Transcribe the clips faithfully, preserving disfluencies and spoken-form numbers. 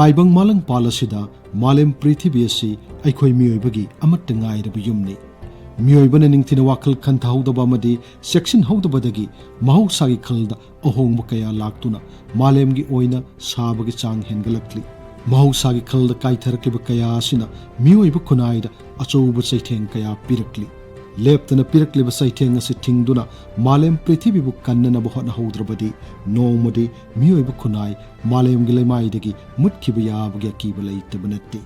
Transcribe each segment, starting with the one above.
ꯇꯥꯏꯕꯪ ꯃꯥꯂꯪꯄꯥꯜ ꯑꯁꯤꯗ ꯃꯥꯂꯦꯝ ꯄ꯭ꯔꯤꯊꯤꯕꯤ ꯑꯁꯤ ꯑꯩꯈꯣꯏ ꯃꯤꯑꯣꯏꯕꯒꯤ ꯑꯃꯠꯇ ꯉꯥꯏꯔꯕ ꯌꯨꯝꯅꯤ꯫ ꯃꯤꯑꯣꯏꯕꯅ ꯅꯤꯡꯊꯤꯅ ꯋꯥꯈꯜ ꯈꯟꯊꯍꯧꯗꯕ ꯑꯃꯗꯤ ꯆꯦꯛꯁꯤꯟꯍꯧꯗꯕꯗꯒꯤ ꯃꯍꯧꯁꯥꯒꯤ ꯈꯜꯗ ꯑꯍꯣꯡꯕ ꯀꯌꯥ ꯂꯥꯛꯇꯨꯅ ꯃꯥꯂꯦꯝꯒꯤ ꯑꯣꯏꯅ ꯁꯥꯕꯒꯤ ꯆꯥꯡ ꯍꯦꯟꯒꯠꯂꯛꯂꯤ꯫ ꯃꯍꯧꯁꯥꯒꯤ ꯈꯜꯗ ꯀꯥꯏꯊꯔꯛꯂꯤꯕ ꯀꯌꯥ ꯑꯁꯤꯅ ꯃꯤꯑꯣꯏꯕ ꯈꯨꯟꯅꯥꯏꯗ ꯑꯆꯧꯕ ꯆꯩꯊꯦꯡ ꯀꯌꯥ ꯄꯤꯔꯛꯂꯤ꯫ ꯂꯦꯞꯇꯅ ꯄꯤꯔꯛꯂꯤꯕ ꯆꯩꯊꯦꯡ ꯑꯁꯤ ꯊꯤꯡꯗꯨꯅ ꯃꯥꯂꯦꯝ ꯄ꯭ꯔꯤꯊꯤꯕꯤꯕꯨ ꯀꯟꯅꯅꯕ ꯍꯣꯠꯅꯍꯧꯗ꯭ꯔꯕꯗꯤ ꯅꯣꯡꯃꯗꯤ ꯃꯤꯑꯣꯏꯕ ꯈꯨꯟꯅꯥꯏ ꯃꯥꯂꯦꯝꯒꯤ ꯂꯩꯃꯥꯏꯗꯒꯤ ꯃꯨꯠꯈꯤꯕ ꯌꯥꯕꯒꯤ ꯑꯀꯤꯕ ꯂꯩꯇꯕ ꯅꯠꯇꯦ꯫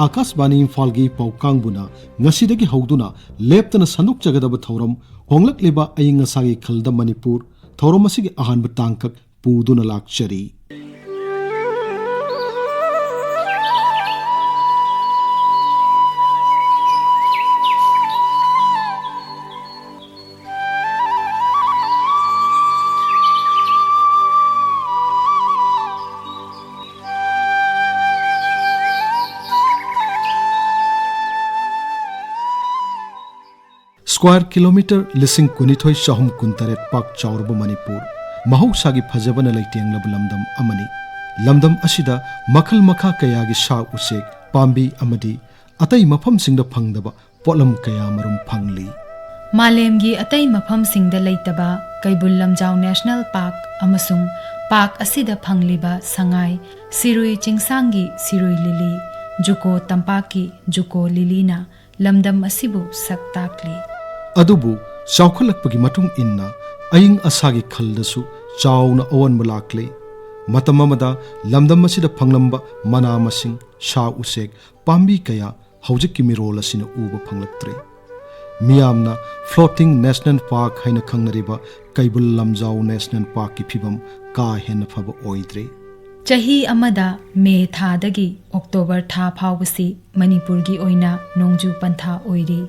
ꯑꯥꯀꯥꯁꯕꯥꯅꯤ ꯏꯝꯐꯥꯜꯒꯤ ꯄꯥꯎ ꯀꯥꯡꯕꯨꯅ ꯉꯁꯤꯗꯒꯤ ꯍꯧꯗꯨꯅ ꯂꯦꯞꯇꯅ ꯁꯟꯗꯣꯛꯆꯒꯗꯕ ꯊꯧꯔꯝ ꯍꯣꯡꯂꯛꯂꯤꯕ ꯑꯏꯪ ꯑꯁꯥꯒꯤ ꯈꯜꯗ ꯃꯅꯤꯄꯨꯔ ꯊꯧꯔꯝ ꯑꯁꯤꯒꯤ ꯑꯍꯥꯟꯕ ꯇꯥꯡꯀꯛ ꯄꯨꯗꯨꯅ ꯂꯥꯛꯆꯔꯤ꯫ Square kilometre ꯂꯤꯁꯤꯡ ꯀꯨꯟꯅꯤꯊꯣꯏ ꯆꯍꯨꯝ ꯀꯨꯟꯇꯔꯦꯠ ꯄꯥꯛ ꯆꯥꯎꯔꯕ ꯃꯅꯤꯄꯨꯔ, ꯃꯍꯧꯁꯥꯒꯤ ꯐꯖꯕꯅ ꯂꯩꯇꯦꯡꯂꯕ ꯂꯝꯗꯝ ꯑꯃꯅꯤ꯫ ꯂꯝꯗꯝ ꯑꯁꯤꯗ ꯃꯈꯜ ꯃꯈꯥ ꯀꯌꯥꯒꯤ ꯁꯥ ꯎꯆꯦꯛ, ꯄꯥꯝꯕꯤ ꯑꯃꯗꯤ ꯑꯇꯩ ꯃꯐꯝꯁꯤꯡꯗ ꯐꯪꯗꯕ ꯄꯣꯠꯂꯝ ꯀꯌꯥ ꯃꯔꯨꯝ ꯐꯪꯂꯤ꯫ ꯃꯥꯂꯦꯝꯒꯤ ꯑꯇꯩ ꯃꯐꯝꯁꯤꯡꯗ ꯂꯩꯇꯕ ꯀꯩꯕꯨꯜ ꯂꯝꯖꯥꯎ ꯅꯦꯁꯅꯦꯜ ꯄꯥꯔꯛ ꯑꯃꯁꯨꯡ ꯄꯥꯔꯛ ꯑꯁꯤꯗ ꯐꯪꯂꯤꯕ ꯁꯉꯥꯏ, ꯁꯤꯔꯨꯏ ꯆꯤꯡꯁꯥꯡꯒꯤ ꯁꯤꯔꯨꯏ ꯂꯤꯂꯤ, ꯖꯨꯀꯣ ꯇꯝꯄꯥꯛꯀꯤ ꯖꯨꯀꯣ ꯂꯤꯂꯤꯅ ꯂꯝꯗꯝ ꯑꯁꯤꯕꯨ ꯁꯛ ꯇꯥꯛꯂꯤ꯫ ꯑꯗꯨꯕꯨ ꯆꯥꯎꯈꯠꯂꯛꯄꯒꯤ ꯃꯇꯨꯡ ꯏꯟꯅ ꯑꯏꯪ ꯑꯁꯥꯒꯤ ꯈꯜꯗꯁꯨ ꯆꯥꯎꯅ ꯑꯑꯣꯟꯕ ꯂꯥꯛꯂꯦ꯫ ꯃꯇꯝ ꯑꯃꯗ ꯂꯝꯗꯝ ꯑꯁꯤꯗ ꯐꯪꯂꯝꯕ ꯃꯅꯥ ꯃꯁꯤꯡ, ꯁꯥ ꯎꯆꯦꯛ, ꯄꯥꯝꯕꯤ ꯀꯌꯥ ꯍꯧꯖꯤꯛꯀꯤ ꯃꯤꯔꯣꯜ ꯑꯁꯤꯅ ꯎꯕ ꯐꯪꯂꯛꯇ꯭ꯔꯦ꯫ ꯃꯤꯌꯥꯝꯅ Floating National Park ꯍꯥꯏꯅ ꯈꯪꯅꯔꯤꯕ ꯀꯩꯕꯨꯜ ꯂꯝꯖꯥꯎ ꯅꯦꯁꯅꯦꯜ ꯄꯥꯔꯛꯀꯤ ꯐꯤꯕꯝ ꯀꯥ ꯍꯦꯟꯅ ꯐꯕ ꯑꯣꯏꯗ꯭ꯔꯦ꯫ ꯆꯍꯤ ꯑꯃꯗ ꯃꯦ ꯊꯥꯗꯒꯤ ꯑꯣꯛꯇꯣꯕꯔ ꯊꯥ ꯐꯥꯎꯕꯁꯤ ꯃꯅꯤꯄꯨꯔꯒꯤ ꯑꯣꯏꯅ ꯅꯣꯡꯖꯨ ꯄꯟꯊꯥ ꯑꯣꯏꯔꯤ꯫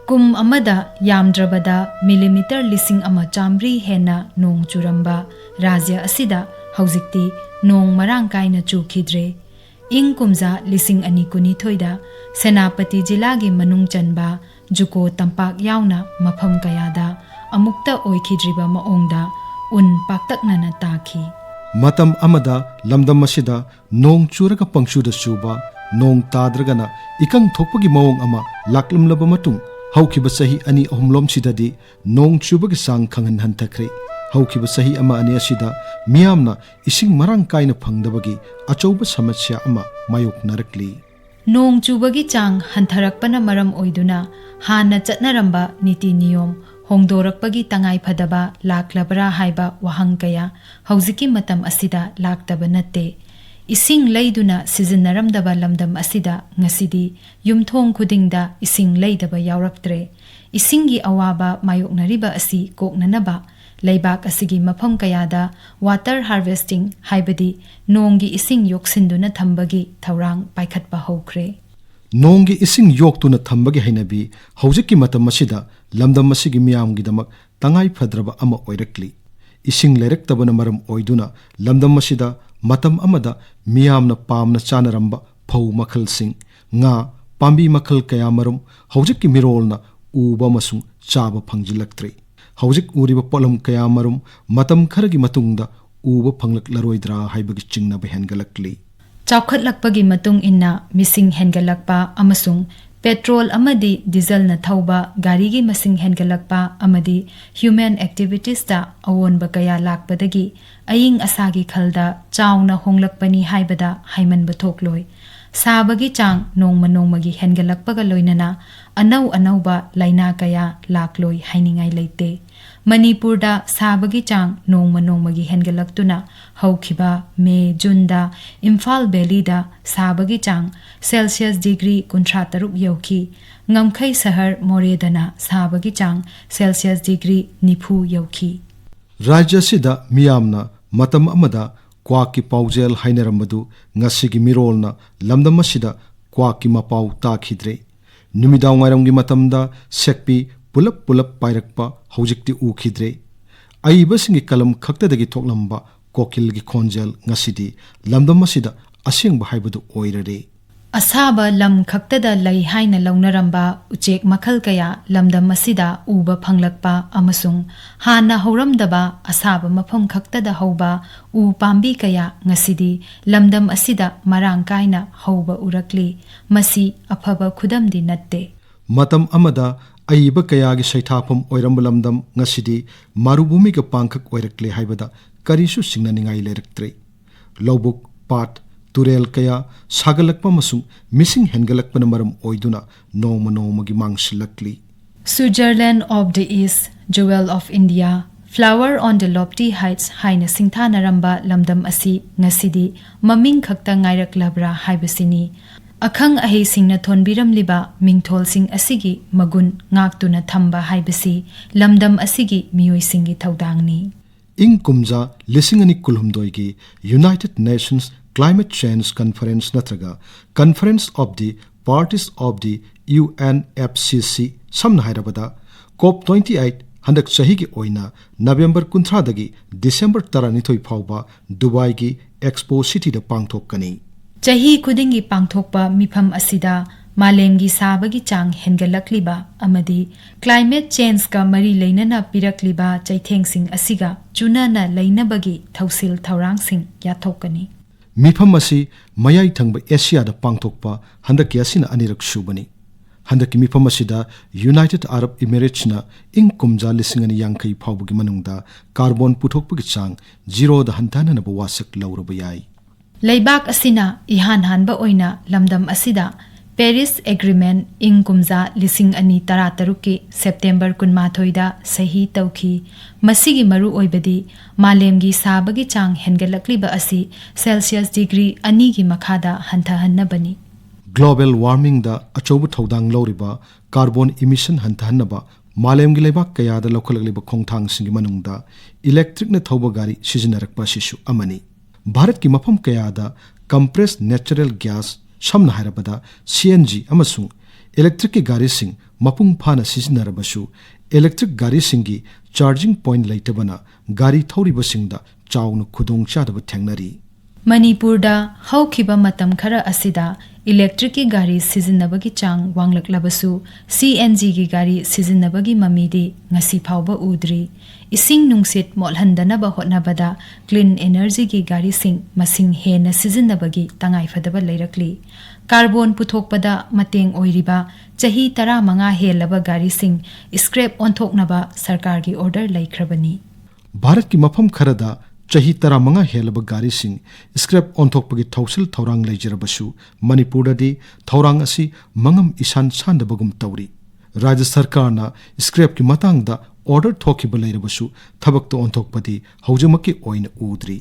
ꯀꯨꯝ ꯑꯃꯗ ꯌꯥꯝꯗ꯭ꯔꯕꯗ ꯃꯤꯂꯤꯃꯤꯇꯔ ꯂꯤꯁꯤꯡ ꯑꯃ ꯆꯥꯃꯔꯤ ꯍꯦꯟꯅ ꯅꯣꯡ ꯆꯨꯔꯝꯕ ꯔꯥꯖ꯭ꯌ ꯑꯁꯤꯗ ꯍꯧꯖꯤꯛꯇꯤ ꯅꯣꯡ ꯃꯔꯥꯡ ꯀꯥꯏꯅ ꯆꯨꯈꯤꯗ꯭ꯔꯦ꯫ ꯏꯪ ꯀꯨꯝꯖꯥ ꯂꯤꯁꯤꯡ ꯑꯅꯤ ꯀꯨꯟꯅꯤꯊꯣꯏꯗ ꯁꯦꯅꯥꯄꯇꯤ ꯖꯤꯂꯥꯒꯤ ꯃꯅꯨꯡ ꯆꯟꯕ ꯖꯨꯀꯣ ꯇꯝꯄꯥꯛ ꯌꯥꯎꯅ ꯃꯐꯝ ꯀꯌꯥꯗ ꯑꯃꯨꯛꯇ ꯑꯣꯏꯈꯤꯗ꯭ꯔꯤꯕ ꯃꯑꯣꯡꯗ ꯎꯟ ꯄꯥꯛꯇꯛꯅꯅ ꯇꯥꯈꯤ꯫ ꯃꯇꯝ ꯑꯃꯗ ꯂꯝꯗꯝ ꯑꯁꯤꯗ ꯅꯣꯡ ꯆꯨꯔꯒ ꯄꯪꯆꯨꯗ ꯆꯨꯕ, ꯅꯣꯡ ꯇꯥꯗ꯭ꯔꯒꯅ ꯏꯀꯪ ꯊꯣꯛꯄꯒꯤ ꯃꯑꯣꯡ ꯑꯃ ꯂꯥꯛꯂꯝꯂꯕ ꯃꯇꯨꯡ, ꯍꯧꯈꯤꯕ ꯆꯍꯤ ꯑꯅꯤ ꯑꯍꯨꯝꯂꯣꯝꯁꯤꯗꯗꯤ ꯅꯣꯡ ꯆꯨꯕꯒꯤ ꯆꯥꯡ ꯈꯪꯍꯟ ꯍꯟꯊꯈ꯭ꯔꯦ꯫ ꯍꯧꯈꯤꯕ ꯆꯍꯤ ꯑꯃ ꯑꯅꯤ ꯑꯁꯤꯗ ꯃꯤꯌꯥꯝꯅ ꯏꯁꯤꯡ ꯃꯔꯥꯡ ꯀꯥꯏꯅ ꯐꯪꯗꯕꯒꯤ ꯑꯆꯧꯕ ꯁꯃꯁ꯭ꯌꯥ ꯑꯃ ꯃꯥꯌꯣꯛꯅꯔꯛꯂꯤ꯫ ꯅꯣꯡ ꯆꯨꯕꯒꯤ ꯆꯥꯡ ꯍꯟꯊꯔꯛꯄꯅ ꯃꯔꯝ ꯑꯣꯏꯗꯨꯅ ꯍꯥꯟꯅ ꯆꯠꯅꯔꯝꯕ ꯅꯤꯇꯤ ꯅꯤꯌꯣꯝ ꯍꯣꯡꯗꯣꯔꯛꯄꯒꯤ ꯇꯉꯥꯏꯐꯗꯕ ꯂꯥꯛꯂꯕ꯭ꯔꯥ ꯍꯥꯏꯕ ꯋꯥꯍꯪ ꯀꯌꯥ ꯍꯧꯖꯤꯛꯀꯤ ꯃꯇꯝ ꯑꯁꯤꯗ ꯂꯥꯛꯇꯕ ꯅꯠꯇꯦ꯫ ꯏꯁꯤꯡ ꯂꯩꯗꯨꯅ ꯁꯤꯖꯤꯟꯅꯔꯝꯗꯕ ꯂꯝꯗꯝ ꯑꯁꯤꯗ ꯉꯁꯤꯗꯤ ꯌꯨꯝꯊꯣꯡ ꯈꯨꯗꯤꯡꯗ ꯏꯁꯤꯡ ꯂꯩꯗꯕ ꯌꯥꯎꯔꯛꯇ꯭ꯔꯦ꯫ ꯏꯁꯤꯡꯒꯤ ꯑꯋꯥꯕ ꯃꯥꯌꯣꯛꯅꯔꯤꯕ ꯑꯁꯤ ꯀꯣꯛꯅꯅꯕ ꯂꯩꯕꯥꯛ ꯑꯁꯤꯒꯤ ꯃꯐꯝ ꯀꯌꯥꯗ water harvesting, ꯍꯥꯏꯕꯗꯤ ꯅꯣꯡꯒꯤ ꯏꯁꯤꯡ ꯌꯣꯛꯁꯤꯟꯗꯨꯅ ꯊꯝꯕꯒꯤ ꯊꯧꯔꯥꯡ ꯄꯥꯏꯈꯠꯄ ꯍꯧꯈ꯭ꯔꯦ꯫ ꯅꯣꯡꯒꯤ ꯏꯁꯤꯡ ꯌꯣꯛꯇꯨꯅ ꯊꯝꯕꯒꯤ ꯍꯩꯅꯕꯤ ꯍꯧꯖꯤꯛꯀꯤ ꯃꯇꯝ ꯑꯁꯤꯗ ꯂꯝꯗꯝ ꯑꯁꯤꯒꯤ ꯃꯤꯌꯥꯝꯒꯤꯗꯃꯛ ꯇꯉꯥꯏ ꯐꯗ꯭ꯔꯕ ꯑꯃ ꯑꯣꯏꯔꯛꯂꯤ꯫ ꯏꯁꯤꯡ ꯂꯩꯔꯛꯇꯕꯅ ꯃꯔꯝ ꯑꯣꯏꯗꯨꯅ ꯂꯝꯗꯝ ꯑꯁꯤꯗ ꯃꯇꯝ ꯑꯃꯗ ꯃꯤꯌꯥꯝꯅ ꯄꯥꯝꯅ ꯆꯥꯅꯔꯝꯕ ꯐꯧ ꯃꯈꯜꯁꯤꯡ, ꯉꯥ, ꯄꯥꯝꯕꯤ ꯃꯈꯜ ꯀꯌꯥꯃꯔꯨꯝ ꯍꯧꯖꯤꯛꯀꯤ ꯃꯤꯔꯣꯜꯅ ꯎꯕ ꯑꯃꯁꯨꯡ ꯆꯥꯕ ꯐꯪꯖꯤꯜꯂꯛꯇ꯭ꯔꯦ꯫ ꯍꯧꯖꯤꯛ ꯎꯔꯤꯕ ꯄꯣꯠꯂꯝ ꯀꯌꯥꯃꯔꯨꯝ ꯃꯇꯝ ꯈꯔꯒꯤ ꯃꯇꯨꯡꯗ ꯎꯕ ꯐꯪꯂꯛꯂꯔꯣꯏꯗ꯭ꯔꯥ ꯍꯥꯏꯕꯒꯤ ꯆꯤꯡꯅꯕ ꯍꯦꯟꯒꯠꯂꯛꯂꯤ꯫ ꯆꯥꯎꯈꯠꯂꯛꯄꯒꯤ ꯃꯇꯨꯡ ꯏꯟꯅ ꯃꯤꯁꯤꯡ ꯍꯦꯟꯒꯠꯂꯛꯄ ꯑꯃꯁꯨꯡ ꯄꯦꯇ꯭ꯔꯣꯜ ꯑꯃꯗꯤ ꯗꯤꯖꯜꯅ ꯊꯧꯕ ꯒꯥꯔꯤꯒꯤ ꯃꯁꯤꯡ ꯍꯦꯟꯒꯠꯂꯛꯄ ꯑꯃꯗꯤ human activitiesꯇ ꯑꯑꯣꯟꯕ ꯀꯌꯥ ꯂꯥꯛꯄꯗꯒꯤ ꯑꯏꯪ ꯑꯁꯥꯒꯤ ꯈꯜꯗ ꯆꯥꯎꯅ ꯍꯣꯡꯂꯛꯄꯅꯤ ꯍꯥꯏꯕꯗ ꯍꯥꯏꯃꯟꯕ ꯊꯣꯛꯂꯣꯏ꯫ ꯁꯥꯕꯒꯤ ꯆꯥꯡ ꯅꯣꯡꯃ ꯅꯣꯡꯃꯒꯤ ꯍꯦꯟꯒꯠꯂꯛꯄꯒ ꯂꯣꯏꯅꯅ ꯑꯅꯧ ꯑꯅꯧꯕ ꯂꯥꯏꯅꯥ ꯀꯌꯥ ꯂꯥꯛꯂꯣꯏ ꯍꯥꯏꯅꯤꯡꯉꯥꯏ ꯂꯩꯇꯦ꯫ ꯃꯅꯤꯄꯨꯔꯗ ꯁꯥꯕꯒꯤ ꯆꯥꯡ ꯅꯣꯡꯃ ꯅꯣꯡꯃꯒꯤ ꯍꯦꯟꯒꯠꯂꯛꯇꯨꯅ ꯍꯧꯈꯤꯕ ꯃꯦ, ꯖꯨꯟꯗ ꯏꯝꯐꯥꯜ ꯚꯦꯂꯤꯗ ꯁꯥꯕꯒꯤ ꯆꯥꯡ ꯁꯦꯜꯁꯤꯌꯁ ꯗꯤꯒ꯭ꯔꯤ ꯀꯨꯟꯊ꯭ꯔꯥ ꯇꯔꯨꯛ ꯌꯧꯈꯤ꯫ ꯉꯝꯈꯩ ꯁꯍꯔ ꯃꯣꯔꯦꯗꯅ ꯁꯥꯕꯒꯤ ꯆꯥꯡ ꯁꯦꯜꯁꯤꯌꯁ ꯗꯤꯒ꯭ꯔꯤ ꯅꯤꯐꯨ ꯌꯧꯈꯤ꯫ ꯔꯥꯖ꯭ꯌ ꯑꯁꯤꯗ ꯃꯤꯌꯥꯝꯅ ꯃꯇꯝ ꯑꯃꯗ ꯀ꯭ꯋꯥꯛꯀꯤ ꯄꯥꯎꯖꯦꯜ ꯍꯥꯏꯅꯔꯝꯕꯗꯨ ꯉꯁꯤꯒꯤ ꯃꯤꯔꯣꯜꯅ ꯂꯝꯗꯝ ꯑꯁꯤꯗ ꯀ꯭ꯋꯥꯛꯀꯤ ꯃꯄꯥꯎ ꯇꯥꯈꯤꯗ꯭ꯔꯦ꯫ ꯅꯨꯃꯤꯗꯥꯡ ꯋꯥꯏꯔꯝꯒꯤ ꯃꯇꯝꯗ ꯁꯦꯛꯄꯤ ꯄꯨꯂꯞ ꯄꯨꯂꯞ ꯄꯥꯏꯔꯛꯄ ꯍꯧꯖꯤꯛꯇꯤ ꯎꯈꯤꯗ꯭ꯔꯦ꯫ ꯑꯏꯕꯁꯤꯡꯒꯤ ꯀꯂꯝ ꯈꯛꯇꯗꯒꯤ ꯊꯣꯛꯂꯝꯕ ꯀꯣꯀꯤꯜꯒꯤ ꯈꯣꯟꯖꯦꯜ ꯉꯁꯤꯗꯤ ꯂꯝꯗꯝ ꯑꯁꯤꯗ ꯑꯁꯦꯡꯕ ꯍꯥꯏꯕꯗꯨ ꯑꯣꯏꯔꯔꯦ꯫ ꯑꯁꯥꯕ ꯂꯝ ꯈꯛꯇꯗ ꯂꯩ ꯍꯥꯏꯅ ꯂꯧꯅꯔꯝꯕ ꯎꯆꯦꯛ ꯃꯈꯜ ꯀꯌꯥ ꯂꯝꯗꯝ ꯑꯁꯤꯗ ꯎꯕ ꯐꯪꯂꯛꯄ ꯑꯃꯁꯨꯡ ꯍꯥꯟꯅ ꯍꯧꯔꯝꯗꯕ ꯑꯁꯥꯕ ꯃꯐꯝ ꯈꯛꯇꯗ ꯍꯧꯕ ꯎ ꯄꯥꯝꯕꯤ ꯀꯌꯥ ꯉꯁꯤꯗꯤ ꯂꯝꯗꯝ ꯑꯁꯤꯗ ꯃꯔꯥꯡ ꯀꯥꯏꯅ ꯍꯧꯕ ꯎꯔꯛꯂꯤ꯫ ꯃꯁꯤ ꯑꯐꯕ ꯈꯨꯗꯝꯗꯤ ꯅꯠꯇꯦ꯫ ꯃꯇꯝ ꯑꯃꯗ ꯑꯏꯕ ꯀꯌꯥꯒꯤ ꯁꯩꯊꯥꯐꯝ ꯑꯣꯏꯔꯝꯕ ꯂꯝꯗꯝ ꯉꯁꯤꯗꯤ ꯃꯔꯨꯚꯨꯃꯤꯒ ꯄꯥꯡꯈꯛ ꯑꯣꯏꯔꯛꯂꯦ ꯍꯥꯏꯕꯗ ꯀꯔꯤꯁꯨ ꯆꯤꯡꯅꯅꯤꯡꯉꯥꯏ ꯂꯩꯔꯛꯇ꯭ꯔꯦ꯫ ꯂꯧꯕꯨꯛ, ꯄꯥꯠ, ꯇꯨꯔꯦꯜ ꯀꯌꯥ ꯁꯥꯒꯠꯂꯛꯄ ꯑꯃꯁꯨꯡ ꯃꯤꯁꯤꯡ ꯍꯦꯟꯒꯠꯂꯛꯄꯅ ꯃꯔꯝ ꯑꯣꯏꯗꯨꯅ ꯅꯣꯡꯃ ꯅꯣꯡꯃꯒꯤ ꯃꯥꯡꯁꯤꯜꯂꯛꯂꯤ꯫ Switzerland of the East, Jewel of India, Flower on the Lofty Heights ꯍꯥꯏꯅ ꯁꯤꯡꯊꯥꯅꯔꯝꯕ ꯂꯝꯗꯝ ꯑꯁꯤ ꯉꯁꯤꯗꯤ ꯃꯃꯤꯡ ꯈꯛꯇ ꯉꯥꯏꯔꯛꯂꯕ꯭ꯔꯥ ꯍꯥꯏꯕꯁꯤꯅꯤ꯫ ꯑꯈꯪ ꯑꯍꯩꯁꯤꯡꯅ ꯊꯣꯟꯕꯤꯔꯝꯂꯤꯕ ꯃꯤꯡꯊꯣꯜꯁꯤꯡ ꯑꯁꯤꯒꯤ ꯃꯒꯨꯟ ꯉꯥꯛꯇꯨꯅ ꯊꯝꯕ ꯍꯥꯏꯕꯁꯤ ꯂꯝꯗꯝ ꯑꯁꯤꯒꯤ ꯃꯤꯑꯣꯏꯁꯤꯡꯒꯤ ꯊꯧꯗꯥꯡꯅꯤ꯫ ꯏꯪ ꯀꯨꯝꯖꯥ ꯂꯤꯁꯤꯡ ꯑꯅꯤ ꯀꯨꯟꯍꯨꯝꯗꯣꯏꯒꯤ United Nations Climate Change Conference ꯅꯠꯇ꯭ꯔꯒ Conference of the Parties of the U N F C C, ꯁꯝꯅ ꯍꯥꯏꯔꯕꯗ COP twenty eight, ꯍꯟꯗꯛ ꯆꯍꯤꯒꯤ ꯑꯣꯏꯅ ꯅꯕꯦꯝꯕꯔ ꯀꯨꯟꯊ꯭ꯔꯥꯗꯒꯤ ꯗꯤꯁꯦꯝꯕꯔ ꯇꯔꯥꯅꯤꯊꯣꯏ ꯐꯥꯎꯕ ꯗꯨꯕꯥꯏꯒꯤ ꯑꯦꯛꯁꯄꯣ ꯁꯤꯇꯤꯗ ꯄꯥꯡꯊꯣꯛꯀꯅꯤ꯫ ꯆꯍꯤ ꯈꯨꯗꯤꯡꯒꯤ ꯄꯥꯡꯊꯣꯛꯄ ꯃꯤꯐꯝ ꯑꯁꯤꯗ ꯃꯥꯂꯦꯝꯒꯤ ꯁꯥꯕꯒꯤ ꯆꯥꯡ ꯍꯦꯟꯒꯠꯂꯛꯂꯤꯕ ꯑꯃꯗꯤ climate changeꯀ ꯃꯔꯤ ꯂꯩꯅꯅ ꯄꯤꯔꯛꯂꯤꯕ ꯆꯩꯊꯦꯡꯁꯤꯡ ꯑꯁꯤꯒ ꯆꯨꯅꯅ ꯂꯩꯅꯕꯒꯤ ꯊꯧꯁꯤꯜ ꯊꯧꯔꯥꯡꯁꯤꯡ ꯌꯥꯠꯊꯣꯛꯀꯅꯤ꯫ ꯃꯤꯐꯝ ꯑꯁꯤ ꯃꯌꯥꯏ ꯊꯪꯕ ꯑꯦꯁꯤꯌꯥꯗ ꯄꯥꯡꯊꯣꯛꯄ ꯍꯟꯗꯛꯀꯤ ꯑꯁꯤꯅ ꯑꯅꯤꯔꯛ ꯁꯨꯕꯅꯤ꯫ ꯍꯟꯗꯛꯀꯤ ꯃꯤꯐꯝ ꯑꯁꯤꯗ United Arab Emiratesꯅ ꯏꯪ ꯀꯨꯝꯖꯥ ꯂꯤꯁꯤꯡ ꯑꯅꯤ ꯌꯥꯡꯈꯩ ꯐꯥꯎꯕꯒꯤ ꯃꯅꯨꯡꯗ ꯀꯥꯔꯕꯣꯟ ꯄꯨꯊꯣꯛꯄꯒꯤ ꯆꯥꯡ ꯖꯤꯔꯣꯗ ꯍꯟꯊꯍꯟꯅꯕ ꯋꯥꯁꯛ ꯂꯧꯔꯕ ꯌꯥꯏ꯫ ꯂꯩꯕꯥꯛ ꯑꯁꯤꯅ ꯏꯍꯥꯟ ꯍꯥꯟꯕ ꯑꯣꯏꯅ ꯂꯝꯗꯝ ꯑꯁꯤꯗ Paris Agreement ꯏꯪ ꯀꯨꯝꯖꯥ ꯂꯤꯁꯤꯡ ꯑꯅꯤ ꯇꯔꯥꯇꯔꯨꯛꯀꯤ ꯁꯦꯞꯇꯦꯝꯕꯔ ꯀꯨꯟꯃꯥꯊꯣꯏꯗ ꯁꯍꯤ ꯇꯧꯈꯤ꯫ ꯃꯁꯤꯒꯤ ꯃꯔꯨꯑꯣꯏꯕꯗꯤ ꯃꯥꯂꯦꯝꯒꯤ ꯁꯥꯕꯒꯤ ꯆꯥꯡ ꯍꯦꯟꯒꯠꯂꯛꯂꯤꯕ ꯑꯁꯤ ꯁꯦꯜꯁꯤꯌꯁ ꯗꯤꯒ꯭ꯔꯤ ꯑꯅꯤꯒꯤ ꯃꯈꯥꯗ ꯍꯟꯊꯍꯟꯅꯕꯅꯤ꯫ Global warmingꯗ ꯑꯆꯧꯕ ꯊꯧꯗꯥꯡ ꯂꯧꯔꯤꯕ ꯀꯥꯔꯕꯣꯟ ꯏꯃꯤꯁꯟ ꯍꯟꯊꯍꯟꯅꯕ ꯃꯥꯂꯦꯝꯒꯤ ꯂꯩꯕꯥꯛ ꯀꯌꯥꯗ ꯂꯧꯈꯠꯂꯛꯂꯤꯕ ꯈꯣꯡꯊꯥꯡꯁꯤꯡꯒꯤ ꯃꯅꯨꯡꯗ ꯏꯂꯦꯛꯇ꯭ꯔꯤꯛꯅ ꯊꯧꯕ ꯒꯥꯔꯤ ꯁꯤꯖꯤꯟꯅꯔꯛꯄ ꯑꯁꯤꯁꯨ ꯑꯃꯅꯤ꯫ ꯚꯥꯔꯠꯀꯤ ꯃꯐꯝ ꯀꯌꯥꯗ compressed natural gas, ꯁꯝꯅ ꯍꯥꯏꯔꯕꯗ C N G ꯑꯃꯁꯨꯡ ꯏꯂꯦꯛꯇ꯭ꯔꯤꯛꯀꯤ ꯒꯥꯔꯤꯁꯤꯡ ꯃꯄꯨꯡ ꯐꯥꯅ ꯁꯤꯖꯤꯟꯅꯔꯕꯁꯨ, ꯏꯂꯦꯛꯇ꯭ꯔꯤꯛ ꯒꯥꯔꯤꯁꯤꯡꯒꯤ charging point ꯂꯩꯇꯕꯅ ꯒꯥꯔꯤ ꯊꯧꯔꯤꯕꯁꯤꯡꯗ ꯆꯥꯎꯅ ꯈꯨꯗꯣꯡꯆꯥꯗꯕ ꯊꯦꯡꯅꯔꯤ꯫ ꯃꯅꯤꯄꯨꯔꯗ ꯍꯧꯈꯤꯕ ꯃꯇꯝ ꯈꯔ ꯑꯁꯤꯗ ꯏꯂꯦꯛꯇ꯭ꯔꯤꯛꯀꯤ ꯒꯥꯔꯤ ꯁꯤꯖꯤꯟꯅꯕꯒꯤ ꯆꯥꯡ ꯋꯥꯡꯂꯛꯂꯕꯁꯨ, ꯁꯤ ꯑꯦꯟ ꯖꯤꯒꯤ ꯒꯥꯔꯤ ꯁꯤꯖꯤꯟꯅꯕꯒꯤ ꯃꯃꯤꯗꯤ ꯉꯁꯤ ꯐꯥꯎꯕ ꯎꯗ꯭ꯔꯤ꯫ ꯏꯁꯤꯡ ꯅꯨꯡꯁꯤꯠ ꯃꯣꯠꯍꯟꯗꯅꯕ ꯍꯣꯠꯅꯕꯗ ꯀ꯭ꯂꯤꯟ ꯑꯦꯅꯔꯖꯤꯒꯤ ꯒꯥꯔꯤꯁꯤꯡ ꯃꯁꯤꯡ ꯍꯦꯟꯅ ꯁꯤꯖꯤꯟꯅꯕꯒꯤ ꯇꯉꯥꯏꯐꯗꯕ ꯂꯩꯔꯛꯂꯤ꯫ ꯀꯥꯔꯕꯣꯟ ꯄꯨꯊꯣꯛꯄꯗ ꯃꯇꯦꯡ ꯑꯣꯏꯔꯤꯕ ꯆꯍꯤ ꯇꯔꯥꯃꯉꯥ ꯍꯦꯜꯂꯕ ꯒꯥꯔꯤꯁꯤꯡ ꯁ꯭ꯀ꯭ꯔꯦꯞ ꯑꯣꯟꯊꯣꯛꯅꯕ ꯁꯔꯀꯥꯔꯒꯤ ꯑꯣꯔꯗꯔ ꯂꯩꯈ꯭ꯔꯕꯅꯤ꯫ ꯚꯥꯔꯠꯀꯤ ꯃꯐꯝ ꯈꯔꯗ ꯆꯍꯤ ꯇꯔꯥꯃꯉꯥ ꯍꯦꯜꯂꯕ ꯒꯥꯔꯤꯁꯤꯡ ꯁ꯭ꯀ꯭ꯔꯦꯞ ꯑꯣꯟꯊꯣꯛꯄꯒꯤ ꯊꯧꯁꯤꯜ ꯊꯧꯔꯥꯡ ꯂꯩꯖꯔꯕꯁꯨ, ꯃꯅꯤꯄꯨꯔꯗꯗꯤ ꯊꯧꯔꯥꯡ ꯑꯁꯤ ꯃꯉꯝ ꯏꯁꯥꯟ ꯁꯥꯟꯗꯕꯒꯨꯝ ꯇꯧꯔꯤ꯫ ꯔꯥꯖ꯭ꯌ ꯁꯔꯀꯥꯔꯅ ꯁ꯭ꯀ꯭ꯔꯦꯞꯀꯤ ꯃꯇꯥꯡꯗ ꯑꯣꯔꯗꯔ ꯊꯣꯛꯈꯤꯕ ꯂꯩꯔꯕꯁꯨ, ꯊꯕꯛꯇ ꯑꯣꯟꯊꯣꯛꯄꯗꯤ ꯍꯧꯖꯤꯛꯃꯛꯀꯤ ꯑꯣꯏꯅ ꯎꯗ꯭ꯔꯤ꯫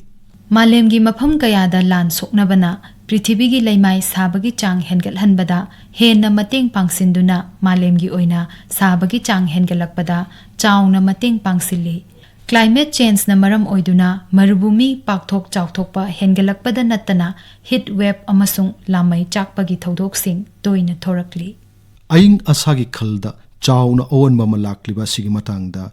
ꯃꯥꯂꯦꯝꯒꯤ ꯃꯐꯝ ꯀꯌꯥꯗ ꯂꯥꯟ ꯁꯣꯛꯅꯕꯅ ꯄ꯭ꯔꯤꯊꯤꯕꯤꯒꯤ ꯂꯩꯃꯥꯏ ꯁꯥꯕꯒꯤ ꯆꯥꯡ ꯍꯦꯟꯒꯠꯍꯟꯕꯗ ꯍꯦꯟꯅ ꯃꯇꯦꯡ ꯄꯥꯡꯁꯤꯟꯗꯨꯅ ꯃꯥꯂꯦꯝꯒꯤ ꯑꯣꯏꯅ ꯁꯥꯕꯒꯤ ꯆꯥꯡ ꯍꯦꯟꯒꯠꯂꯛꯄꯗ ꯆꯥꯎꯅ ꯃꯇꯦꯡ ꯄꯥꯡꯁꯤꯜꯂꯤ꯫ ꯀ꯭ꯂꯥꯏꯃꯦꯠ ꯆꯦꯟꯖꯅ ꯃꯔꯝ ꯑꯣꯏꯗꯨꯅ ꯃꯔꯨꯚꯨꯃꯤ ꯄꯥꯛꯊꯣꯛ ꯆꯥꯎꯊꯣꯛꯄ ꯍꯦꯟꯒꯠꯂꯛꯄꯗ ꯅꯠꯇꯅ ꯍꯤꯠ ꯋꯦꯕ ꯑꯃꯁꯨꯡ ꯂꯥꯃꯩ ꯆꯥꯛꯄꯒꯤ ꯊꯧꯗꯣꯛꯁꯤꯡ ꯇꯣꯏꯅ ꯊꯣꯔꯛꯂꯤ꯫ ꯑꯏꯪ ꯑꯁꯥꯒꯤ ꯈꯜꯗ ꯆꯥꯎꯅ ꯑꯑꯣꯟꯕ ꯑꯃ ꯂꯥꯛꯂꯤꯕ ꯑꯁꯤꯒꯤ ꯃꯇꯥꯡꯗ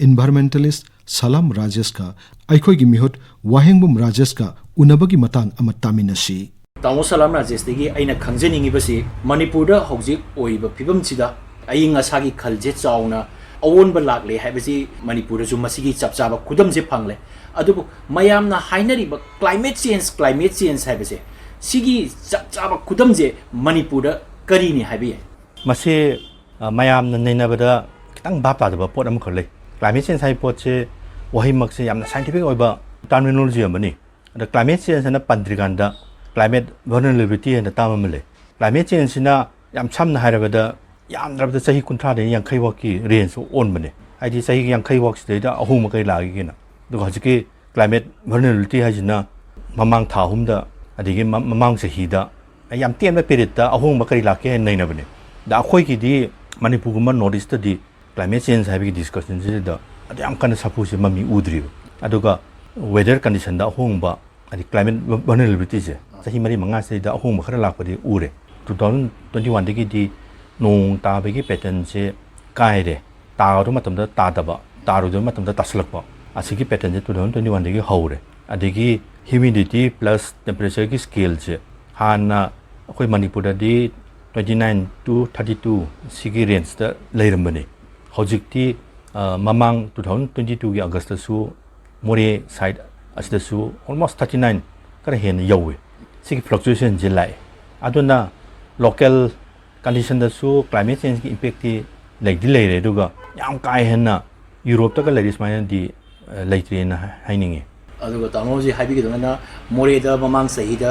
ꯏꯟꯚꯥꯏꯔꯣꯟꯃꯦꯟꯇꯦꯂꯤꯁ꯭ꯠ ꯁꯂꯥꯝ ꯔꯥꯖꯦꯁꯀ ꯑꯩꯈꯣꯏꯒꯤ ꯃꯤꯍꯨꯠ ꯋꯥꯍꯦꯡꯕꯝ ꯔꯥꯖꯦꯁꯀ ꯎꯅꯕꯒꯤ ꯃꯇꯥꯡ ꯑꯃ ꯇꯥꯃꯤꯟꯅꯁꯤ꯫ ꯇꯥꯃꯣ ꯁꯂꯥꯝ ꯔꯥꯖꯦꯁꯇꯒꯤ ꯑꯩꯅ ꯈꯪꯖꯅꯤꯡꯉꯤꯕꯁꯤ, ꯃꯅꯤꯄꯨꯔꯗ ꯍꯧꯖꯤꯛ ꯑꯣꯏꯔꯤꯕ ꯐꯤꯕꯝꯁꯤꯗ ꯑꯏꯪ ꯑꯁꯥꯒꯤ ꯈꯜꯁꯦ ꯆꯥꯎꯅ ꯑꯑꯣꯟꯕ ꯂꯥꯛꯂꯦ ꯍꯥꯏꯕꯁꯤ ꯃꯅꯤꯄꯨꯔꯗꯁꯨ ꯃꯁꯤꯒꯤ ꯆꯞ ꯆꯥꯕ ꯈꯨꯗꯝꯁꯦ ꯐꯪꯂꯦ꯫ ꯑꯗꯨꯕꯨ ꯃꯌꯥꯝꯅ ꯍꯥꯏꯅꯔꯤꯕ ꯀ꯭ꯂꯥꯏꯃꯦꯠ ꯆꯦꯟꯖ, ꯀ꯭ꯂꯥꯏꯃꯦꯠ ꯆꯦꯟꯖ ꯍꯥꯏꯕꯁꯦ, ꯁꯤꯒꯤ ꯆꯞ ꯆꯥꯕ ꯈꯨꯗꯝꯁꯦ ꯃꯅꯤꯄꯨꯔꯗ ꯀꯔꯤꯅꯤ ꯍꯥꯏꯕ ꯌꯥꯏ? ꯃꯁꯤ, ꯑ, ꯃꯌꯥꯝꯅ ꯅꯩꯅꯕꯗ ꯈꯤꯇꯪ ꯚꯥꯞ ꯇꯥꯗꯕ ꯄꯣꯠ ꯑꯃꯈꯛ ꯂꯩ꯫ ꯀ꯭ꯂꯥꯏꯃꯦꯠ ꯆꯦꯟꯖ ꯍꯥꯏꯕ ꯄꯣꯠꯁꯦ, ꯋꯥꯍꯩꯃꯛꯁꯦ ꯌꯥꯝꯅ ꯁꯥꯏꯟꯇꯤꯐꯤꯛ ꯑꯣꯏꯕ ꯇꯔꯃꯤꯅꯣꯂꯣꯖꯤ ꯑꯃꯅꯤ꯫ ꯑꯗ ꯀ꯭ꯂꯥꯏꯃꯦꯠ ꯆꯦꯟꯖ ꯍꯥꯏꯅ ꯄꯟꯗ꯭ꯔꯤꯀꯥꯟꯗ ꯀ꯭ꯂꯥꯏꯃꯦꯠ ꯚꯜꯅꯔꯦꯕꯤꯂꯤꯇꯤ ꯍꯥꯏꯅ ꯇꯥꯔꯝ ꯑꯃ ꯂꯩ꯫ ꯀ꯭ꯂꯥꯏꯃꯦꯠ ꯆꯦꯟꯖꯁꯤꯅ ꯌꯥꯝ ꯁꯝꯅ ꯍꯥꯏꯔꯕꯗ ꯌꯥꯝꯗ꯭ꯔꯕꯗ ꯆꯍꯤ ꯀꯨꯟꯊ꯭ꯔꯥꯗꯒꯤ ꯌꯥꯡꯈꯩ ꯐꯥꯎꯀꯤ ꯔꯦꯟꯖ ꯑꯣꯟꯕꯅꯦ꯫ ꯍꯥꯏꯗꯤ ꯆꯍꯤ ꯌꯥꯡꯈꯩ ꯐꯥꯎꯁꯤꯗꯩꯗ ꯑꯍꯣꯡꯕ ꯀꯔꯤ ꯂꯥꯛꯏꯒꯦꯅ꯫ ꯑꯗꯨꯒ ꯍꯧꯖꯤꯛꯀꯤ ꯀ꯭ꯂꯥꯏꯃꯦꯠ ꯚꯜꯅꯔꯦꯕꯤꯂꯤꯇꯤ ꯍꯥꯏꯁꯤꯅ ꯃꯃꯥꯡ ꯊꯥ ꯑꯍꯨꯝꯗ, ꯑꯗꯒꯤ ꯃ-, ꯃꯃꯥꯡ ꯆꯍꯤꯗ, ꯌꯥꯝ ꯇꯦꯟꯕ ꯄꯤꯔꯤꯌꯠꯇ ꯑꯍꯣꯡꯕ ꯀꯔꯤ ꯂꯥꯛꯀꯦ ꯍꯥꯏꯅ ꯅꯩꯅꯕꯅꯦ꯫ ꯑꯗ ꯑꯩꯈꯣꯏꯒꯤꯗꯤ ꯃꯅꯤꯄꯨꯔꯒꯨꯝꯕ ꯅꯣꯔꯠ ꯏꯁꯇꯗꯤ ꯀ꯭ꯂꯥꯏꯃꯦꯠ ꯆꯦꯟꯖ ꯍꯥꯏꯕꯒꯤ ꯗꯤꯁꯀꯁꯟꯁꯤꯗ ꯑꯗꯨ ꯌꯥꯝ ꯀꯟꯅ ꯁꯥꯐꯨꯁꯦ ꯃꯃꯤ ꯎꯗ꯭ꯔꯤꯕ꯫ ꯑꯗꯨꯒ ꯋꯦꯗꯔ ꯀꯟꯗꯤꯁꯟꯗ ꯑꯍꯣꯡꯕ, ꯍꯥꯏꯗꯤ ꯀ꯭ꯂꯥꯏꯃꯦꯠ ꯚꯜꯅꯔꯦꯕꯤꯂꯤꯇꯤꯁꯦ ꯆꯍꯤ ꯃꯔꯤ ꯃꯉꯥꯁꯤꯗꯩꯗ ꯑꯍꯣꯡꯕ ꯈꯔ ꯂꯥꯛꯄꯗꯤ ꯎꯔꯦ꯫ ꯇꯨ ꯊꯥꯎꯖꯟ ꯇ꯭ꯋꯦꯟꯇꯤ ꯋꯥꯟꯗꯒꯤꯗꯤ ꯅꯣꯡ ꯇꯥꯕꯒꯤ ꯄꯦꯇꯔꯟꯁꯦ ꯀꯥꯏꯔꯦ꯫ ꯇꯥꯒꯗꯕ ꯃꯇꯝꯗ ꯇꯥꯗꯕ, ꯇꯥꯔꯣꯏꯗꯕ ꯃꯇꯝꯗ ꯇꯥꯁꯜꯂꯛꯄ, ꯑꯁꯤꯒꯤ ꯄꯦꯇꯔꯟꯁꯦ ꯇꯨ ꯊꯥꯎꯖꯟ ꯇ꯭ꯋꯦꯟꯇꯤ ꯋꯥꯟꯗꯒꯤ ꯍꯧꯔꯦ꯫ ꯑꯗꯒꯤ ꯍ꯭ꯌꯨꯃꯤꯗꯤꯇꯤ ꯄ꯭ꯂꯁ ꯇꯦꯝꯄꯔꯦꯆꯔꯒꯤ ꯁ꯭ꯀꯦꯜꯁꯦ ꯍꯥꯟꯅ ꯑꯩꯈꯣꯏ ꯃꯅꯤꯄꯨꯔꯗꯗꯤ twenty nine to thirty two ꯁꯤꯒꯤ ꯔꯦꯟꯖꯇ ꯂꯩꯔꯝꯕꯅꯤ꯫ ꯍꯧꯖꯤꯛꯇꯤ ꯑ, ꯃꯃꯥꯡ two thousand twenty twoꯒꯤ ꯑꯥꯒꯁꯇꯁꯨ ꯃꯣꯔꯦ ꯁꯥꯏꯠ ꯑꯁꯤꯗꯁꯨ almost thirty nine ꯈꯔ ꯍꯦꯟꯅ ꯌꯧꯋꯤ꯫ ꯁꯤꯒꯤ ꯐ꯭ꯂꯛꯆꯨꯌꯦꯁꯟꯁꯦ ꯂꯥꯛꯑꯦ꯫ ꯑꯗꯨꯅ ꯂꯣꯀꯦꯜ ꯀꯟꯗꯤꯁꯟꯗꯁꯨ ꯀ꯭ꯂꯥꯏꯃꯦꯠ ꯆꯦꯟꯖꯀꯤ ꯏꯝꯄꯦꯛꯇꯤ ꯂꯩꯗꯤ ꯂꯩꯔꯦ, ꯑꯗꯨꯒ ꯌꯥꯝ ꯀꯥ ꯍꯦꯟꯅ ꯌꯨꯔꯣꯞꯇꯒ ꯂꯩꯔꯤ ꯁꯨꯃꯥꯏꯅꯗꯤ ꯑ, ꯂꯩꯇ꯭ꯔꯦꯅ ꯍꯥꯏ- ꯍꯥꯏꯅꯤꯡꯉꯤ꯫ ꯑꯗꯨꯒ ꯇꯥꯃꯣ ꯍꯧꯖꯤꯛ ꯍꯥꯏꯕꯤꯒꯗꯕꯅ ꯃꯣꯔꯦꯗ ꯃꯃꯥꯡ ꯆꯍꯤꯗ